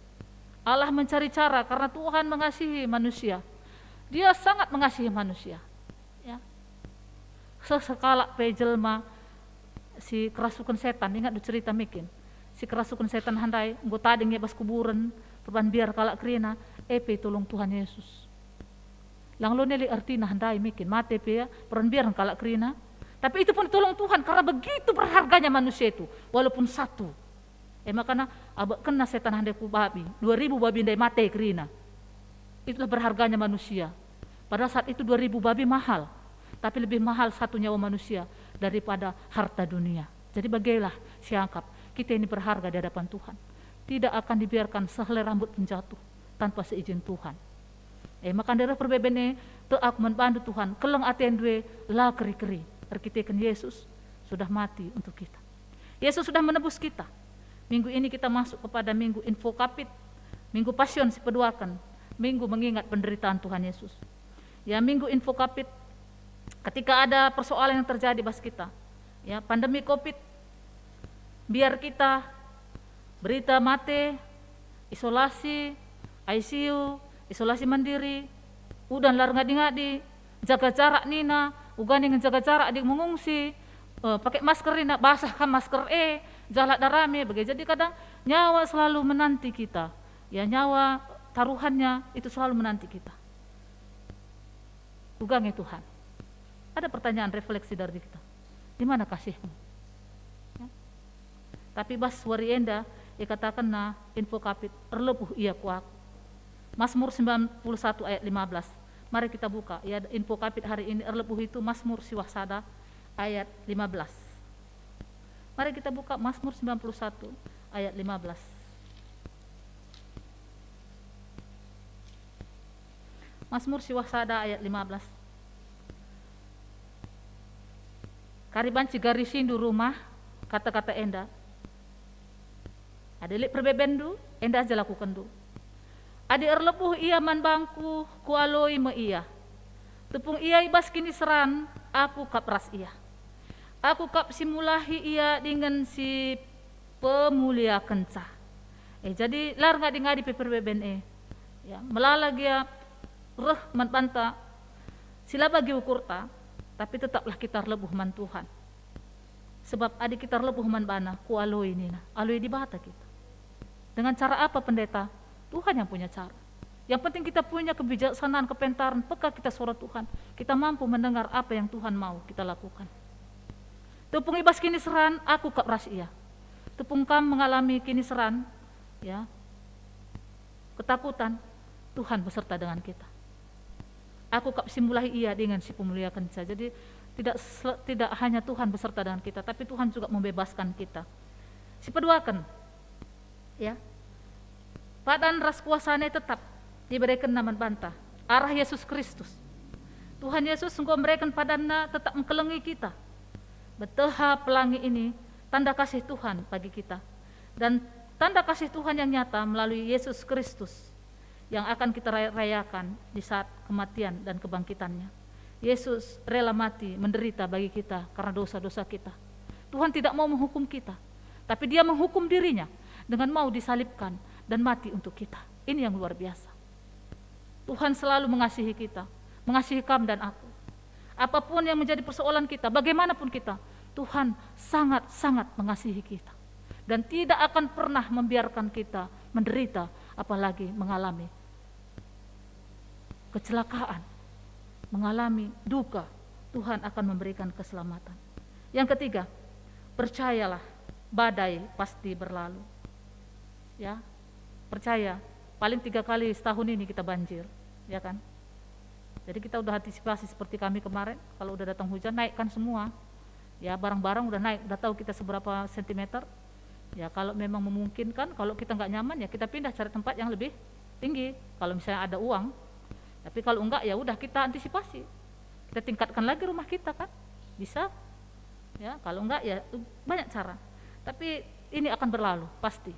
Allah mencari cara karena Tuhan mengasihi manusia. Dia sangat mengasihi manusia. Ya. Se-, sekalak pe jelma si kerasuken setan, ingat du cerita mikin. Si kerasuken setan handai, enggo tading ia bas kuburen, perban biar kalak kerina, e pe itulung Tuhan Yesus. Lang lo neli ertina handai mikin, mate pe ia, perban biar kalak kerina. Tapi itu pun tolong Tuhan, karena begitu berharganya manusia itu, walaupun satu. E makana, "Abekkenna setan ndai ku babi, dua ribu babi ndai mate kerina." Itulah berharganya manusia. Padahal saat itu dua ribu babi mahal, tapi lebih mahal satu nyawa manusia daripada harta dunia. Jadi bagailah siangkap kita ini berharga di hadapan Tuhan. Tidak akan dibiarkan sehelai rambut pun jatuh tanpa seizin Tuhan. E maka ndai reh perbeben e, tek aku man bandu Tuhan, keleng atendu e la keri-keri, erkiteken Yesus sudah mati untuk kita. Yesus sudah menebus kita. Minggu ini kita masuk kepada Minggu Invocavit, Minggu Pasion si peduaken, Minggu mengingat penderitaan Tuhan Yesus. Ya, Minggu Invocavit, ketika ada persoalan yang terjadi bas kita, ya, pandemi covid, biar kita berita mate, isolasi, I C U, isolasi mandiri, udan la erngadi-ngadi, jaga jarak nina, uga ningen jaga jarak adi mengungsi, eh, pakai masker nina, basah kan masker e, jalan darame, bage. Jadi kadang nyawa selalu menanti kita, ya, nyawa taruhannya itu selalu menanti kita. Uga nge Tuhan. Ada pertanyaan refleksi dari kita. Di mana kasih-Mu? Ya. Tapi bas wari enda ikatakenna Invocavit, "Erlebuh ia ku aku." Mazmur sembilan puluh satu ayat lima belas. Mari kita buka, ya, Invocavit hari ini, erlebuh itu Mazmur siwah sada ayat lima belas. Mari kita buka Mazmur sembilan puluh satu ayat lima belas. Mazmur siwah sada ayat lima belas. Kari banci garisindu rumah kata-kata enda. Adi lit perbebenndu, enda aja lakukenndu. Adi erlebuh ia man bangku, kualoi me ia. Tupung ia i bas kiniseran, aku kap ras ia. Aku kap si mulahi ia dingen si pemuliakenca. Eh, jadi la erngadi-ngadi pe perbeben e. Ya, melala gia reh man banta si la bagi ukurta, tapi tetaplah kita erlebuh man Tuhan. Sebab adi kita erlebuh man bana, kualoi nina, aloi Dibata kita. Dengan cara apa, Pendeta? Tuhan yang punya cara. Yang penting kita punya kebijaksanaan, kepentaren, peka kita suara Tuhan. Kita mampu mendengar apa yang Tuhan mau kita lakukan. Tupung i bas kiniseran, aku kap ras ia. Tupung kam mengalami kiniseran, ya, ketakutan, Tuhan beserta dengan kita. Aku kap si mulahi ia dingen si pemuliakenca. Jadi tidak sel-, tidak hanya Tuhan beserta dengan kita, tapi Tuhan juga membebaskan kita. Si peduaken, ya, padan ras kuasana tetap iberekenna man banta arah Yesus Kristus. Tuhan Yesus enggo mereken padanna tetap engkelengi kita. Beteha pelangi ini tanda kasih Tuhan bagi kita. Dan tanda kasih Tuhan yang nyata melalui Yesus Kristus yang akan kita ray-, rayakan di saat kematian dan kebangkitannya. Yesus rela mati, menderita bagi kita karena dosa-dosa kita. Tuhan tidak mau menghukum kita, tapi Dia menghukum dirinya dengan mau disalibkan dan mati untuk kita. Ini yang luar biasa. Tuhan selalu mengasihi kita, mengasihi kam dan aku. Apapun yang menjadi persoalan kita, bagaimanapun kita, Tuhan sangat-sangat mengasihi kita. Dan tidak akan pernah membiarkan kita menderita, apalagi mengalami kecelakaan, mengalami duka. Tuhan akan memberikan keselamatan. Yang ketiga, percayalah, badai pasti berlalu. Ya, percaya, paling tiga kali setahun ini kita banjir, ya kan? Jadi kita udah antisipasi seperti kami kemarin, kalau udah datang hujan, naikkan semua. Ya, barang-barang udah naik, udah tahu kita seberapa sentimeter. Ya, kalau memang memungkinkan, kalau kita nggak nyaman, ya kita pindah cari tempat yang lebih tinggi. Kalau misalnya ada uang, tapi kalau enggak, ya udah kita antisipasi. Kita tingkatkan lagi rumah kita kan, bisa. Ya, kalau enggak, ya banyak cara. Tapi ini akan berlalu, pasti.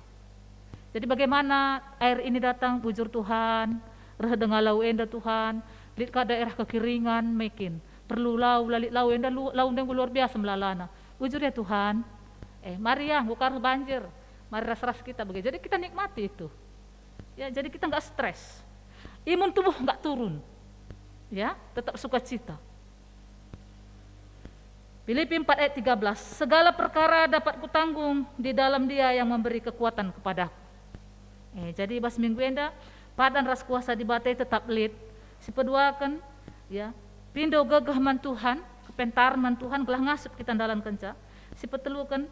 Jadi bagaimana air ini datang, bujur Tuhan, reh denga lau enda Tuhan, lit ka daerah kekeringan, mungkin perlu lau, la lit lau enda lu-, lau enda luar biasa melalana. Bujur ya Tuhan, eh mari ya, enggo ka reh banjir, mari ras-ras kita bagi. Jadi kita nikmati itu. Ya, jadi kita nggak stres. Imun tubuh nggak turun. Ya, tetap sukacita. Filipi empat ayat tiga belas, "Segala perkara dapat kutanggung di dalam Dia yang memberi kekuatan kepadaku." Eh, jadi bas minggu enda, padan ras kuasa Dibata tetap lit. Si peduaken, ya, pindo gegeh man Tuhan, pentaren man Tuhan gelah ngasup kita ndalankenca. Si peteluken,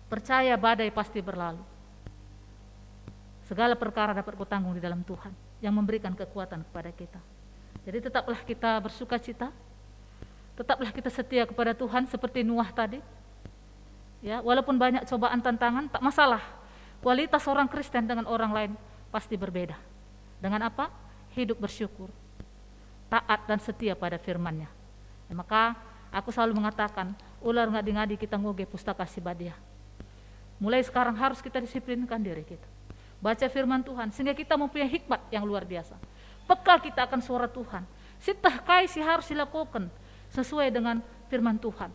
percaya badai pasti berlalu. Segala perkara dapat kutanggung di dalam Tuhan yang memberikan kekuatan kepada kita. Jadi tetaplah kita bersukacita, tetaplah kita setia kepada Tuhan seperti Nuah tadi. Ya, walaupun banyak cobaan, tantangan, tak masalah. Kualitas seorang Kristen dengan orang lain pasti berbeda. Dengan apa? Hidup bersyukur, taat dan setia pada firman-Nya. Ya, maka aku selalu mengatakan, ular ngadi-ngadi kita ngoge Pustaka Si Badia. Mulai sekarang harus kita disiplinkan diri kita. Baca firman Tuhan, sehingga kita mempunyai hikmat yang luar biasa. Peka kita akan suara Tuhan. Sieteh kai si harus dilakukan sesuai dengan firman Tuhan.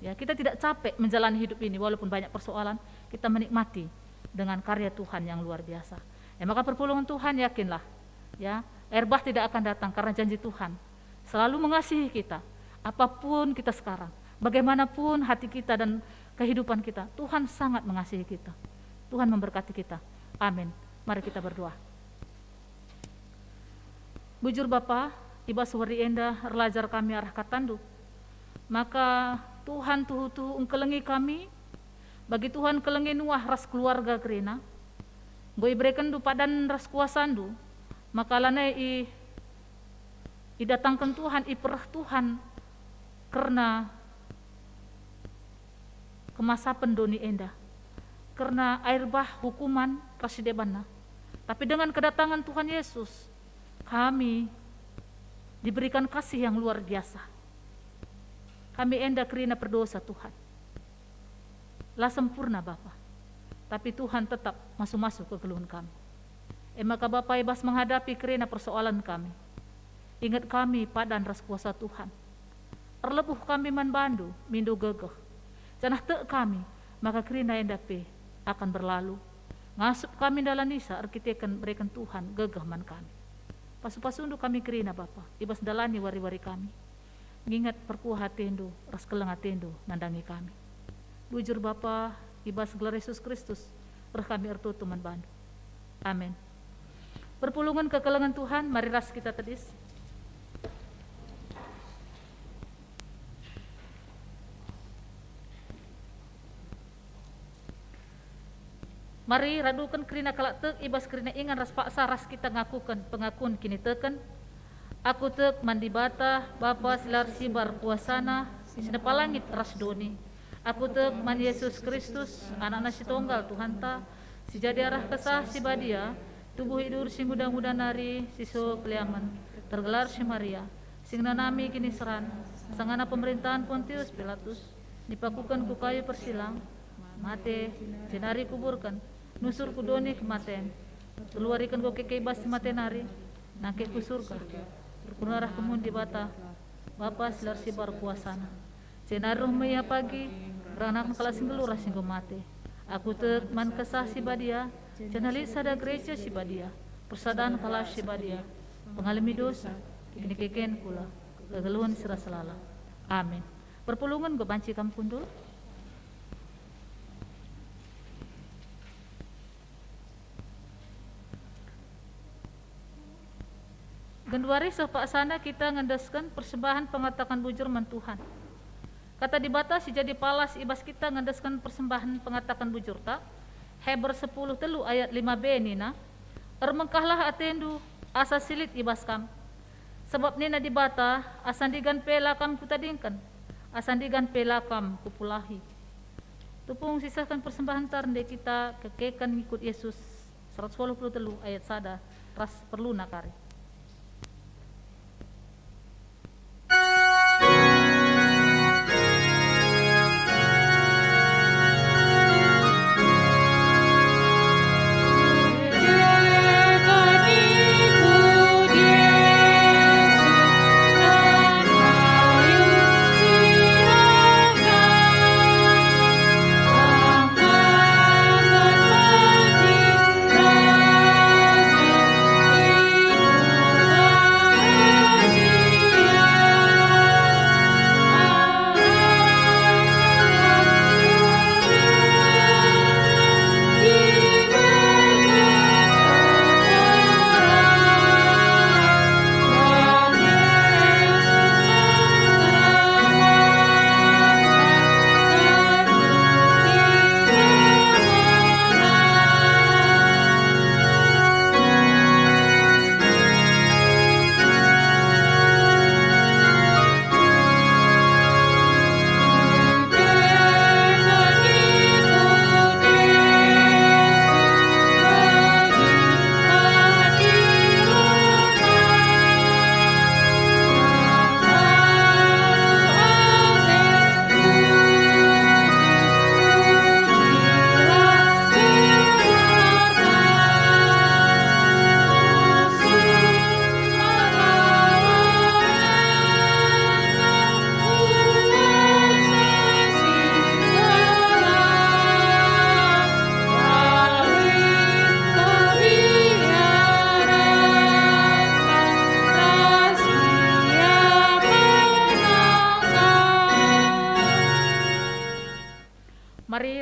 Ya, kita tidak capek menjalani hidup ini, walaupun banyak persoalan, kita menikmati dengan karya Tuhan yang luar biasa. Ya, maka perpulungen Tuhan, yakinlah, ya, air bah tidak akan datang karena janji Tuhan selalu mengasihi kita. Apapun kita sekarang, bagaimanapun hati kita dan kehidupan kita, Tuhan sangat mengasihi kita. Tuhan memberkati kita. Amin. Mari kita berdoa. Bujur Bapa, i bas wari enda erlajar kami arah katandu. Maka Tuhan tuhu-tuhu engkelengi kami, bagi Tuhan kelengi Nuah ras keluarga kerina. Enggo iberekenndu padan ras kuasandu, maka lanai i, idatangken Tuhan, ipereh Tuhan kerna kemasapen doni enda, kerna air bah hukuman ras si debanna. Tapi dengan kedatangan Tuhan Yesus, kami diberikan kasih yang luar biasa. Kami enda kerina perdosa, Tuhan. La sempurna, Bapa, tapi Tuhan tetap masu-masu kegeluhen kami. E maka, Bapa, i bas menghadapi kerina persoalan kami, inget kami padan ras kuasa Tuhan. Erlebuh kami man bandu, mindo gegeh. Janah tek kami, maka kerina enda pe akan berlalu. Ngasup kami ndalanisa erkiteken bereken Tuhan gegeh man kami. Pasu-pasundu kami kerina, Bapa, i bas ndalani wari-wari kami. Nginget perkuah atendu ras keleng atendu nandangi kami. Bujur Bapa, i bas gelar Yesus Kristus, reh kami ertoto man bandu. Amin. Perpulungen kekelengen Tuhan, mari ras kita tedis. Mari raduken kerina kalak tek i bas kerina ingan ras paksa ras kita ngakuken pengakun kiniteken. Aku tek man Dibata, Bapa si la ersibar kuasana, si nepa langit ras doni. Aku tek man Yesus Kristus, AnakNa si Tonggal Tuhanta, si jadi arah Kesah Si Badia, tubuh idur si nguda-nguda nari, si so keliamen, tergelar si Maria, si ngenanami kiniseran, sangana pemerintahan Pontius Pilatus, dipakuken ku kayu persilang, mate, jenari kuburken, nusur ku doni kematen. Telu wari enggo keke i bas si mate nari, nangkih ku Surga. Turpur arah kemuhen Dibata, Bapa si la ersibar kuasana. Jenari reh me Ia pagi, ngeranaken kalak si nggeluh ras si enggo mate. Aku tek man Kesah Si Badia, janah lit sada gereja si badia, persadan kalak si badia, pengalemi dosa, kinikekekenna kula, kegeluhen si rasa lalap. Amin. Perpulungen enggo banci kam kundul. Genduari seh paksana kita ngendesken persembahen pengataken bujur man Tuhan. Kata Dibata si jadi palas i bas kita ngendesken persembahen pengataken bujurta. Heber sepuluh telu ayat lima b nina, "Ermengkahlah atendu, asa si lit i bas kam." Sabap nina Dibata, "Asa ndigan pe la kam kutadingken, asa ndigan pe la kam kupulahi." Tupung sisehken persembahen tar ndai kita kekeken ngikut Yesus, seratus waluh puluh telu ayat sada, ras perluna kari.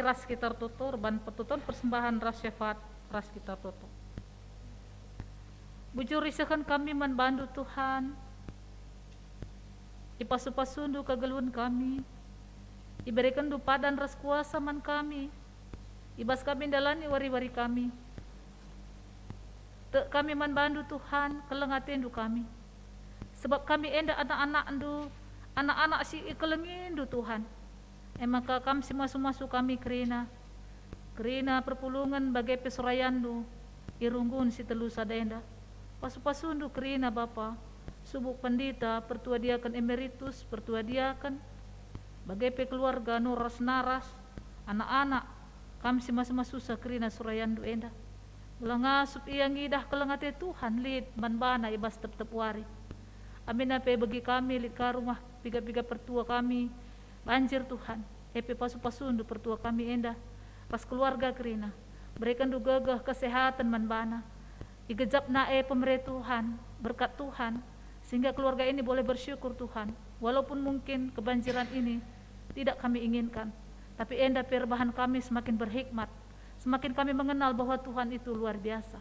ras kita ertoto erban pertoton persembahen ras syafaat ras kita ertoto. Bujur isehken kami man bandu, Tuhan. Ipasu-pasundu kegeluhen kami. Iberekenndu padan ras kuasa man kami, i bas kami ndalani wari-wari kami. Tek kami man bandu, Tuhan, keleng atendu kami. Sebab kami enda anak-anakndu, anak-anak si ikelengindu, Tuhan. E maka kam si masu-masu kami kerina. Kerina perpulungen bage pe serayandu i runggun si telu sada enda. Pasu-pasundu kerina Bapa, subuk pendita, pertua diaken emeritus, pertua diaken, bage pe keluarga nuras naras, anak-anak, kam si masu-masusa kerina serayandu enda. Gelah ngasup ia ngidah keleng ate Tuhan lit man bana i bas tep-tep wari. Amina pe begi kami lit ka rumah piga-piga pertua kami banjir, Tuhan, e pe pasu-pasundu pertua kami enda ras keluarga kerina. Berekenndu gegeh kesehaten man bana. Igejapna e pemere Tuhan, berkat Tuhan, sehingga keluarga ini boleh bersyukur, Tuhan. Walaupun mungkin kebanjiran ini tidak kami inginkan, tapi enda pe erbahan kami semakin berhikmat, semakin kami mengenal bahwa Tuhan itu luar biasa.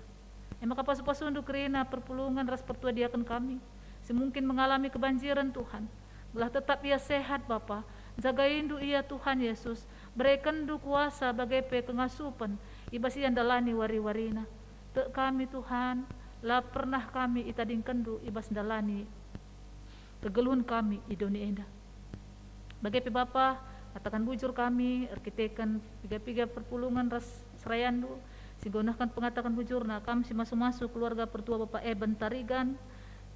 E maka pasu-pasundu kerina perpulungen ras pertua diaken kami, si mungkin mengalami kebanjiran, Tuhan. Gelah tetap ia sehat, Bapa. Jagaindu ia, Tuhan Yesus. Berekenndu kuasa bage pe kengasupen i bas ia ndalani wari-warina. Tek kami, Tuhan, la pernah kami itadingkenndu i bas ndalani kegeluhen kami i doni enda. Bage pe Bapa, kataken bujur kami erkiteken piga-piga perpulungen ras serayandu, si nggo nehken pengataken bujurna, kam si masu-masu keluarga pertua Bapa Eben Tarigan,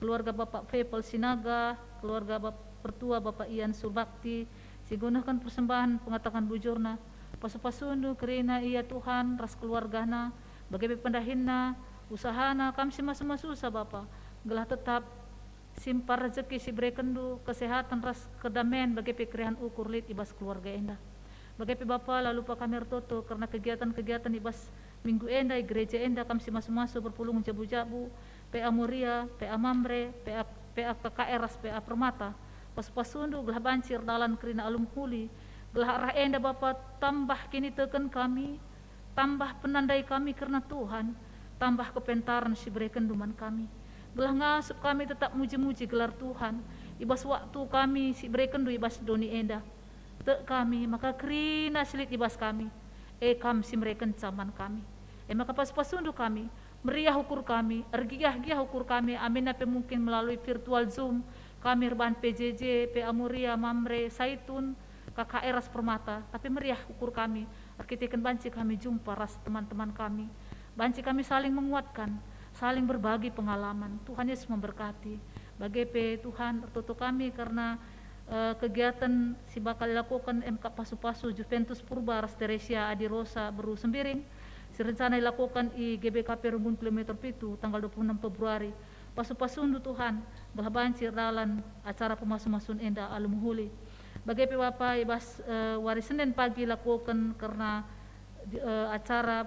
keluarga Bapa Fepel Sinaga, keluarga Bap-, pertua Bapa Ian Surbakti, si nggo nehken persembahen pengataken bujurna. Pasu-pasundu kerina ia Tuhan ras keluargana, bage pe pendahinna, usahana, kam si masu-masusa Bapa, gelah tetap simpar rejeki si berekenndu, kesehaten ras kedamen bage pe keriahen ukur lit i bas keluarga enda. Bage pe Bapa, la lupa kami ertoto kerna kegiatan-kegiatan i bas minggu enda i gereja enda, kam si masu-masu perpulung jabu-jabu, P A Moria, P A Mamre, P A, P A K K R ras P A Permata. Pasu-pasundu gelah banci erdalan kerina alu mehuli, gelah arah enda Bapa tambah kiniteken kami, tambah penandai kami kerna Tuhan, tambah kepentaren si berekenndu man kami. Gelah ngasup kami tetap muji-muji gelar Tuhan, i bas waktu kami si berekenndu i bas doni enda. Tek kami, maka kerina si lit i bas kami, e kam si merekenca man kami. E maka pasu-pasundu kami, meriah ukur kami, ergiah-giah ukur kami, amina pe mungkin melalui virtual Zoom, kami erbahan P J J, P A Moria, Mamre, Saitun, K K R ras Permata, tapi meriah ukur kami, erkiteken banci kami jumpa ras teman-teman kami. Banci kami saling menguatkan, saling berbagi pengalaman. Tuhan Yesus memberkati. Bage pe Tuhan ertoto kami kerna, eh, kegiatan si bakal ilakoken M K pasu-pasu Juventus Purba ras Teresia Adi Rosa Beru Sembiring, si rencana ilakoken i G B K P Runggun kilometer pitu, tanggal dua puluh enam Februari. Pasu-pasundu Tuhan, gelah banci erdalan acara pemasu-masun enda alu mehuli. Bage pe Bapa, i bas, eh, wari Senin pagi lakoken kerna, eh, acara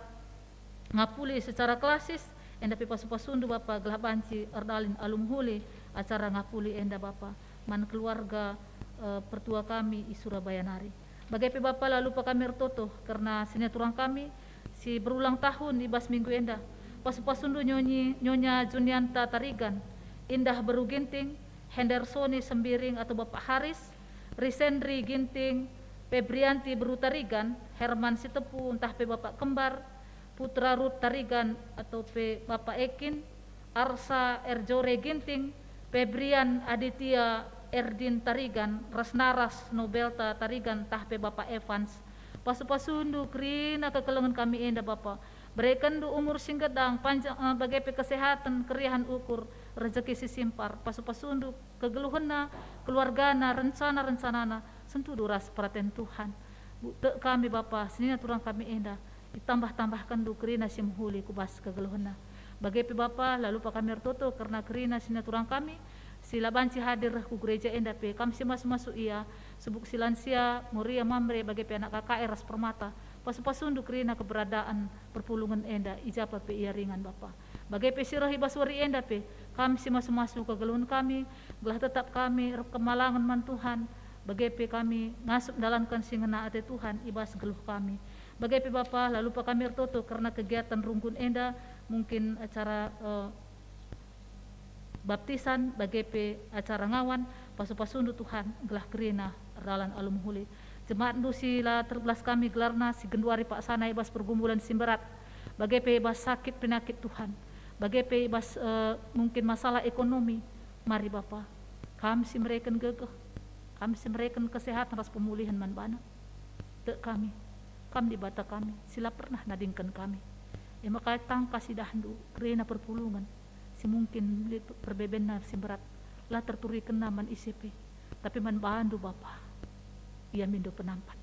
ngapuli secara klasis, enda pe pasu-pasundu Bapa, gelah banci erdalin alu mehuli acara ngapuli enda Bapa, man keluarga, eh, pertua kami i Surabaya nari. Bage pe Bapa, la lupa kami ertoto kerna siniaturang kami si berulang tahun i bas minggu enda. Pasu-pasundu nyonyi, Nyonya Junianta Tarigan, Indah Beru Ginting, Hendersoni Sembiring atau Bapak Haris, Risendri Ginting, Febrianti Beru Tarigan, Herman Sitepu ntah pe Bapak Kembar, Putra Rut Tarigan atau pe Bapak Ekin, Arsa Erjore Ginting, Febrian Aditya Erdin Tarigan, ras naras Nobelta Tarigan ntah pe Bapak Evans. Pasu-pasundu kerina kekelengen kami enda, Bapa. Berekenndu umur si nggegang, panjang, eh, bage pe kesehaten, keriahen ukur, rejeki si simpar. Pasu-pasundu kegeluhenna, keluargana, rencana-rencanana, sentudu ras peraten Tuhan. Bu-, tek kami, Bapa, siniaturang kami enda, itambah-tambahkenndu kerina si mehuli ku bas kegeluhenna. Bage pe, Bapa, la lupa kami ertoto kerna kerina siniaturang kami, si la banci hadir ku gereja enda pe, kam si masu-masu ia, subuk si lansia, Moria Mamre, bage pe anak K K R ras Permata, pasu-pasundu kerina keberadaan perpulungen enda, i ja pe ia ringan, Bapa. Bage pe si reh i bas wari enda pe, kam si masu-masu kegeluhen kami, gelah tetap kami erkemalangen man Tuhan, bage pe kami ngasup ndalanken si ngena ate Tuhan i bas geluh kami. Bage pe Bapa, la lupa kami ertoto kerna kegiatan runggun enda, mungkin acara, eh, baptisan, bage pe acara ngawan, pasu-pasundu Tuhan, gelah kerina erdalan alu mehuli. JemaatNdu si la terbelas kami gelarna, si genduari paksana i bas pergumulan si mberat, bage pe i bas sakit penakit Tuhan, bage pe i bas, eh, mungkin masalah ekonomi. Mari Bapa, Kam si mereken gegeh, Kam si mereken kesehatan ras pemulihen man bana. Tek kami, Kam Dibata kami, si la pernah nadingken kami. E maka tangkas idahndu kerina perpulungen si mungkin lit perbebenna si mberat, la terturikenna man ise pe, tapi man bandu Bapa, ia mindo penampat.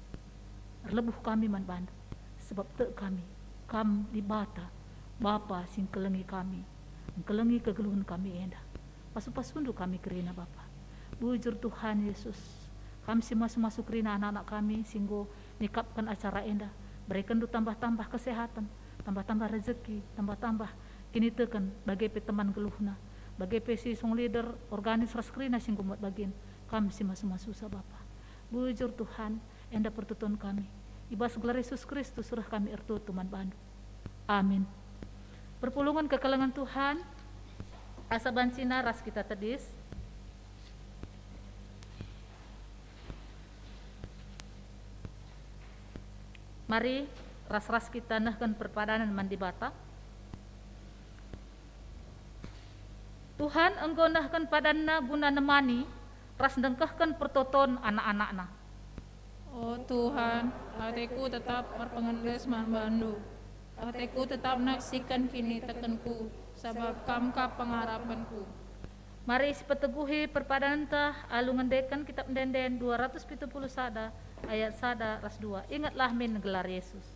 Erlebuh kami man bandu, sebab tek kami, Kam Dibata, Bapa si engkelengi kami, engkelengi kegeluhen kami enda. Pasu-pasundu kami kerina, Bapa. Bujur Tuhan Yesus, Kam si masu-masu kerina anak-anak kami si enggo nikapken acara enda. BerekenNdu tambah-tambah kesehaten, tambah-tambah rezeki, tambah-tambah kiniteken, bage pe teman geluhna, bage pe si song leader, organis ras kerina si enggo muat bagin, Kam si masu-masusa, Bapa. Bujur Tuhan, enda pertoton kami. I bas gelar Yesus Kristus reh kami ertoto man bandu. Amin. Perpulungen kekelengen Tuhan, asa bancina ras kita tedis. Mari ras-ras kita nehken perpadanen man Dibata. Tuhan enggo nehken padanNa guna nemani ras ndengkehken pertoton anak-anakNa. O Tuhan, ateku tetap erpengendes man bandu. Ateku tetap naksiken kinitekenku, sabap Kam kap pengarapenku. Mari sipeteguhi perpadanenta alu ngendeken Kitap Ende-enden dua ratus pitu puluh sada ayat sada ras dua. Ingetlah min gelar Yesus.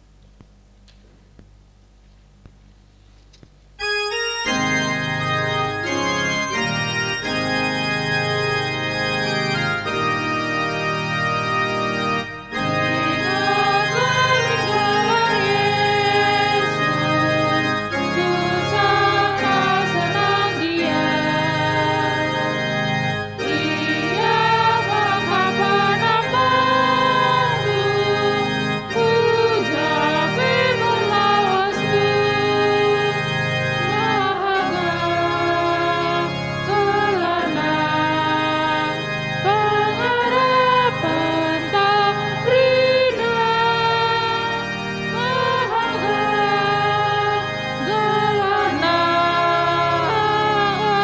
Mehaga gelarNa,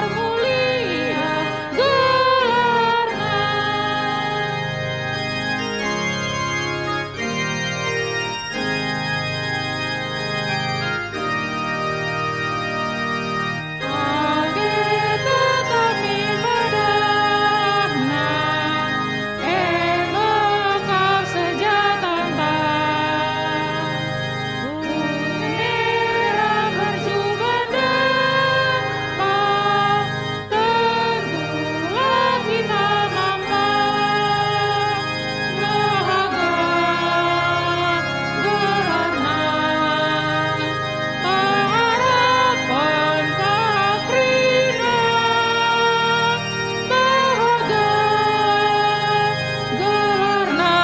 ermulia gelarNa. Age tetap min padahna, e me kap sejatanta. Kunira perjuban dempa, tentulah kita mampa. Mehaga gelarNa, pengarapen kap kerina, mehaga gelarNa,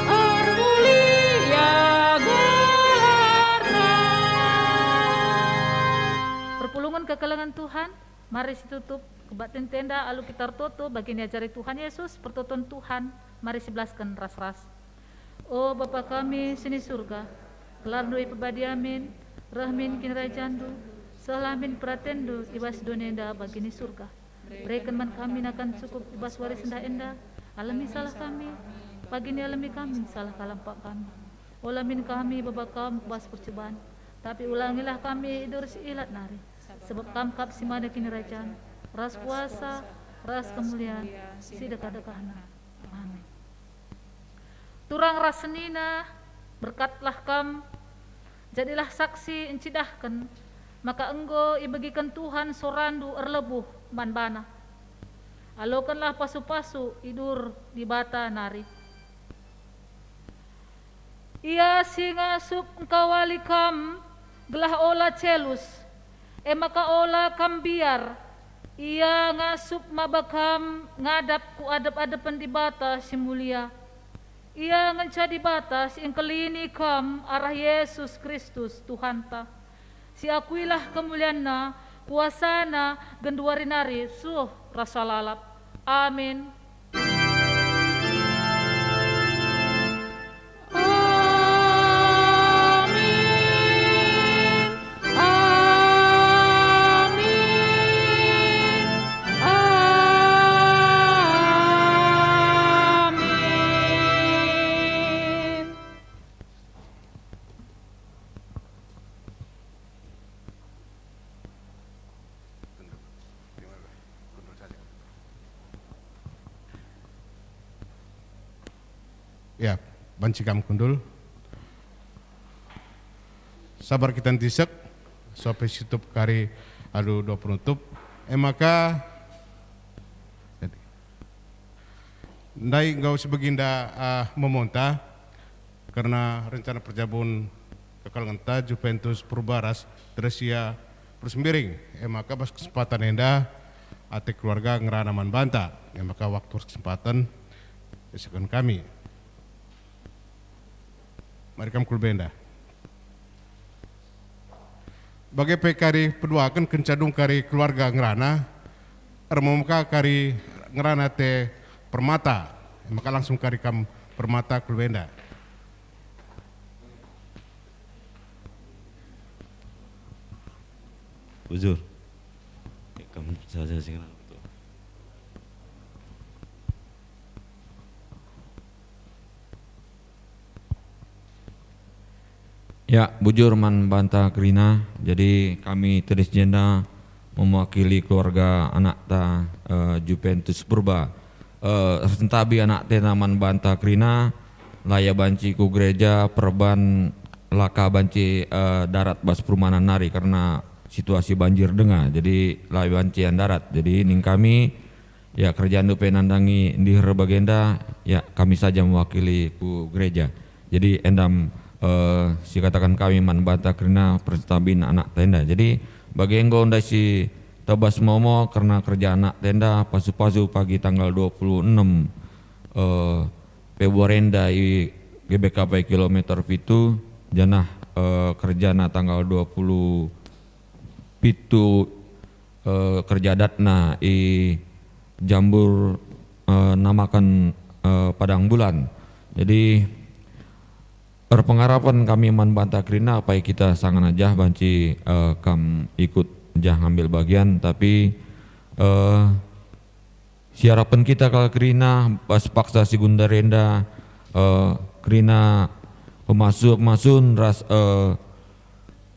ermulia gelarNa. Perpulungen kekelengen Tuhan, mari situtup kebaktin enda alu kita ertoto bagi niajari Tuhan Yesus, pertoton Tuhan, mari sibelasken ras-ras. O Bapa kami si ni Surga, gelarNdu ipebadia min, reh min kinirajanNdu, sehlah min peratenNdu i bas doni enda bagi ni Surga. Bereken man kami nakan cukup i bas wari sendah enda, alemi salah kami, bagi ni alemi kami salah kalampak kami. Ola min kami baba Kam ku bas percuban, tapi ulangilah kami i bas si ilat nari, sebab Kam kap si mada kinirajan, ras kuasa, ras kemulian, si dekah-dekahna. Amin. Turang ras senina, berkatlah kam, jadilah saksi ncidahken maka enggo ibegiken Tuhan sorandu erlebuh man bana. Alokenlah pasu-pasu i bas Dibata nari. Ia si ngasup engkawali kam gelah ola celus, e maka ola kam mbiar. Ia ngasup maba kam ngadap ku adep-adepen Dibata si mulia. Ia ngenca Dibata si engkelini kam arah Yesus Kristus Tuhanta. Siakuilah kemulianNa, kuasaNa genduari nari seh rasa lalap. Amin. Amin. Amin. Amin. Ya, banci kam kundul. Sabar kita ntisik, sampai situp kari alu doa penutup. E maka, ndai enggo si beginda, ah, memonta. Kerna rencana perjabun kekalengenta Juventus Purba ras Tresia Persembiring. E maka bas kesempatan enda, ate keluarga ngerana man banta. E maka waktu ras kesempatan isehken kami. Mari kam ku lebe enda. Bage pe kari peduaken kenca dung kari keluarga ngerana, ermem ka kari ngerana ate permata. E maka langsung kari kam permata ku lebe enda. Bujur. Ya, kam saja sing kenal betul. Ya, bujur man banta kerina. Jadi, kami tedis jenda mewakili keluarga anakta, eh, Juventus Purba. Eh, ersentabi anakta enda man banta kerina, la ia banci ku gereja perban la ka banci, eh, darat bas perumahan nari karena situasi banjir denga. Jadi, la ia banci ia ndarat. Jadi, ning kami, ya, kerjandu pe nandangi ndiher bagenda, ya, kami saja mewakili ku gereja. Jadi, enda, eh, sikataken kami man banta kerina persentabin anakta enda. Jadi, bage enggo ndai si tebas momo kerna kerja anakta enda, pasu-pasu pagi tanggal dua puluh enem, eh, Februari enda i G B K P kilometer pitu, janah, eh, kerjana tanggal dua puluh pitu, eh, kerja adatna i Jambur, eh, namaken, eh, Padang Bulan. Jadi, erpengarapen kami man banta kerina, apai kita sangan jah banci, eh, kam ikut jah ngambil bagian, tapi, eh, siarapen kita kal kerina bas paksa si gundar enda, eh, kerina pemasu-pemasun ras, eh,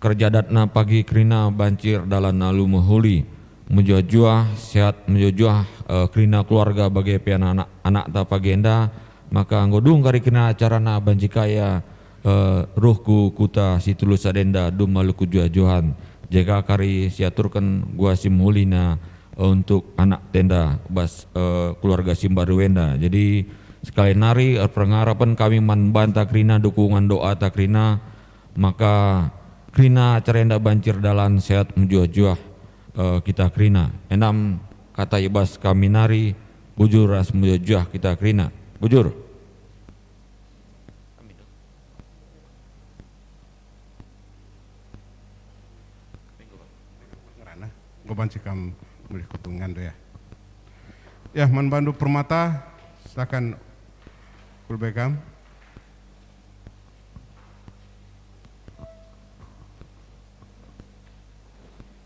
kerja adatna pagi kerina banci erdalan alu mehuli, mejuah-juah, sehat mejuah-juah, eh, kerina keluarga bage pe anak-anak, anakta pagi enda, maka enggo dung kari kerina acarana banci ka ia, eh, reh ku kuta si telu sada enda dung alu kejuah-juahan. Jega kari siaturken gua si mehulina, eh, untuk anakta enda bas, eh, keluarga si mbaru enda. Jadi, sekali nari erpengarapen kami man banta kerina, dukungan doata kerina, maka kerina acara enda banci erdalan sehat mejuah-juah, eh, kita kerina. Enda me kata i bas kami nari, bujur ras mejuah-juah kita kerina. Bujur. Ngerana, enggo banci kam mulih ku tungan tu ya. Ya, man bandu permata, silakan ku lebe kam.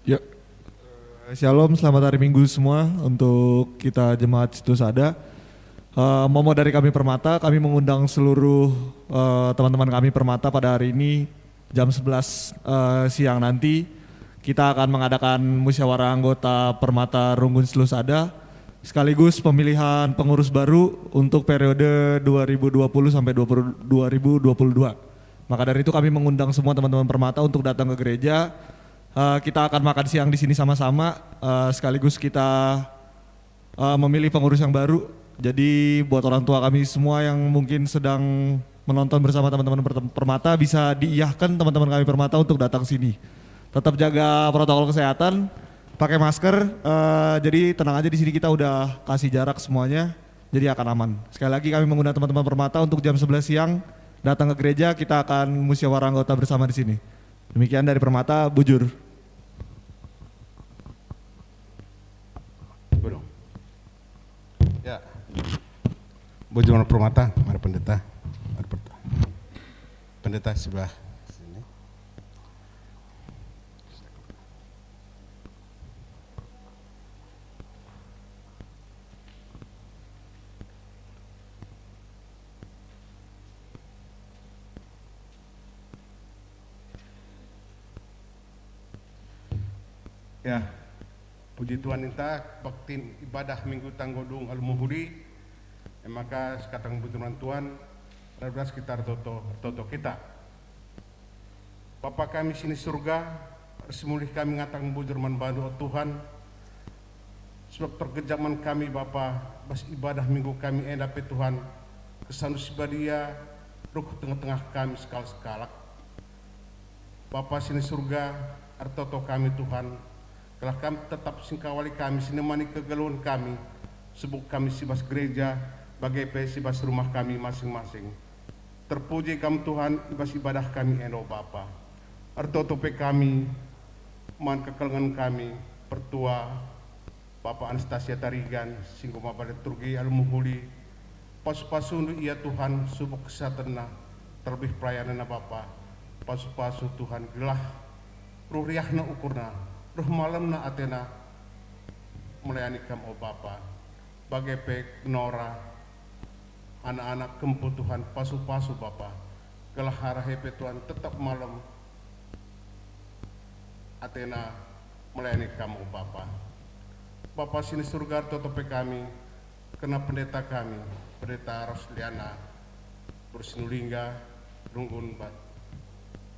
Ya. Eh, Shalom, selamat hari Minggu semua untuk kita jemaat Situs Ada. Eh, momo dari kami Permata, kami mengundang seluruh, eh, teman-teman kami Permata pada hari ini jam sebelas, eh, siang nanti. Kita akan mengadakan musyawarah anggota Permata Runggun Situs Ada sekaligus pemilihan pengurus baru untuk periode dua ribu dua puluh sampai dua puluh, dua ribu dua puluh dua. Maka dari itu kami mengundang semua teman-teman Permata untuk datang ke gereja. Eh, kita akan makan siang di sini sama-sama, eh, sekaligus kita, eh, memilih pengurus yang baru. Jadi buat orang tua kami semua yang mungkin sedang menonton bersama teman-teman per-, Permata, bisa diiyahkan teman-teman kami Permata untuk datang sini. Tetap jaga protokol kesehatan, pakai masker, eh, jadi tenang aja, di sini kita udah kasih jarak semuanya. Jadi akan aman. Sekali lagi kami mengundang teman-teman Permata untuk jam sebelas siang datang ke gereja, kita akan musyawarah anggota bersama di sini. Demikian dari Permata, bujur. Bujur. Ya. Bujur Permata, mari pendeta. Mari pendeta. Pendeta sebelah sini. Ya, puji Tuhan, ninta baktin ibadah Minggu Tanggo Dung alu mehuli, e maka sekatang bujur man Tuhan, ras kita ertoto, ertoto kita. Bapa kami si ni Surga, ersimulih kami ngataken bujur man bandu, o Tuhan, sebab tergejap man kami, Bapa, bas ibadah Minggu kami enda pe, Tuhan, kesandu si badia ruh tengah-tengah kami sekalak-sekalak. Bapa si ni Surga, ertoto kami, Tuhan, gelah Kam tetap singkawali kami, sinemani kegeluhen kami, subuk kami si bas gereja, bage pe si bas rumah kami masing-masing. Terpuji Kam, Tuhan, i bas ibadah kami enda, o Bapa. Ertoto pe kami man kekelengen kami, pertua Bapa Anastasia Tarigan, si enggo maba liturgi alu mehuli. Pasu-pasundu ia, Tuhan, subuk kesehatenna, terlebih pelayanenna, Bapa. Pasu-pasu, Tuhan, gelah ruh riahna ukurna, ruh malemna atena melayani Kam, o Bapa. Bage pe Nora, anak-anak kempu, Tuhan, pasu-pasu, Bapa, gelah arah e pe, Tuhan, tetap malem atena melayani Kam, o Bapa. Bapa si ni Surga, ertoto pe kami kerna pendeta kami, Pendeta Rosliana Bursinulingga, runggun ba-,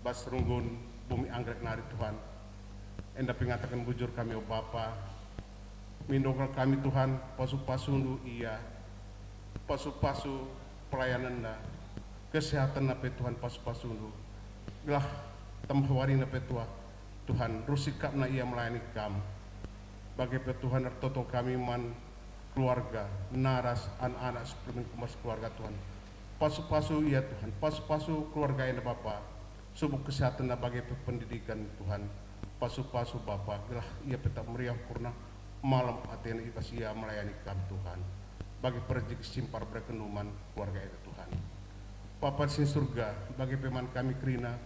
bas runggun Bumi Anggrek nari, Tuhan. Enda pe ngataken bujur kami, o Bapa. Mindo kal kami, Tuhan, pasu-pasundu ia, pasu-pasu pelayanenna, kesehatenna pe, Tuhan, pasu-pasundu. Gelah tambah warina pe, Tuhan, Tuhan, ruh sikapna ia melayani Kam. Bage pe, Tuhan, ertoto kami man keluarga, naras anak-anak suplemen kumas keluarga, Tuhan. Pasu-pasu ia, Tuhan, pasu-pasu keluarga enda, Bapa. Subuk kesehatenna bage pe pendidiken, Tuhan. Pasu-pasu Bapa, gelah ia pe tetap meriah ukurna, malem atena i bas ia melayani Kam, Tuhan. Bage pe rejeki si mbareken man keluarga enda, Tuhan. Bapa si Surga, bage pe man kami kerina,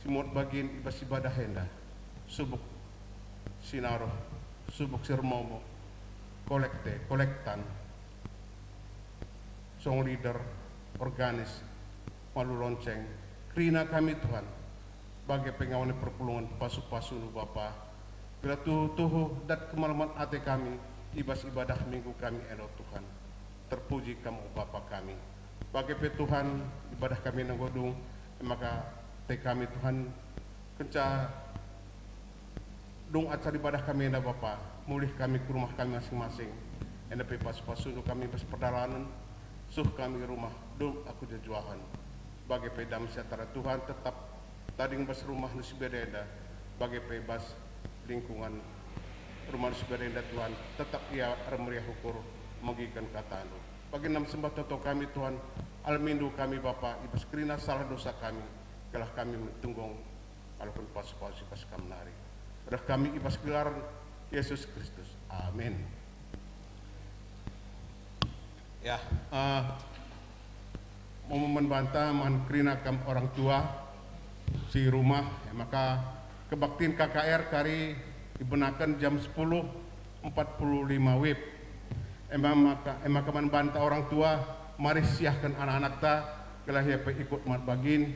si muat bagin i bas ibadah enda. Subuk si naruh, subuk si ermomo, kolekte, kolektan, song leader, organis, malu lonceng, kerina kami, Tuhan, bage pe ngawan perpulungen pasu-pasundu, Bapa. Gelah tuhu-tuhu dat kemalemen ate kami i bas ibadah Minggu kami enda, Tuhan. Terpuji Kam, o Bapa kami. Bage pe, Tuhan, ibadah kami enggo dung, e maka ate kami, Tuhan, kenca dung acara ibadah kami enda, Bapa, mulih kami ku rumah kami masing-masing. Enda pe pasu-pasundu kami bas perdalanen, suh kami i rumah, dung aku jejuahen. Bage pe damai sejahtera Tuhan tetap tading bas rumah nu si beda enda, bage pe bas lingkungan rumah nu si beda enda, Tuhan, tetap ia ermeriah ukur megiken kataNdu. Bage nari sembah toto kami, Tuhan, alamindu kami, Bapa, i bas kerina salah dosa kami, gelah kami metunggong ngaloken pasu-pasu i bas Kam nari. Reh kami i bas gelar Yesus Kristus. Amin. Ya, eh, momen man banta man kerina kam orang tua si rumah, e maka kebaktin K K R kari ibenaken jam sepuluh empat puluh lima WIB. E maka, e maka man banta orang tua, mari siahken anak-anakta, gelah ia pe ikut mat bagin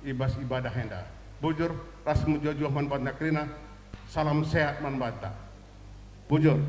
i bas ibadah enda. Bujur ras mejuah-juah man banta kerina, salam sehat man banta. Bujur.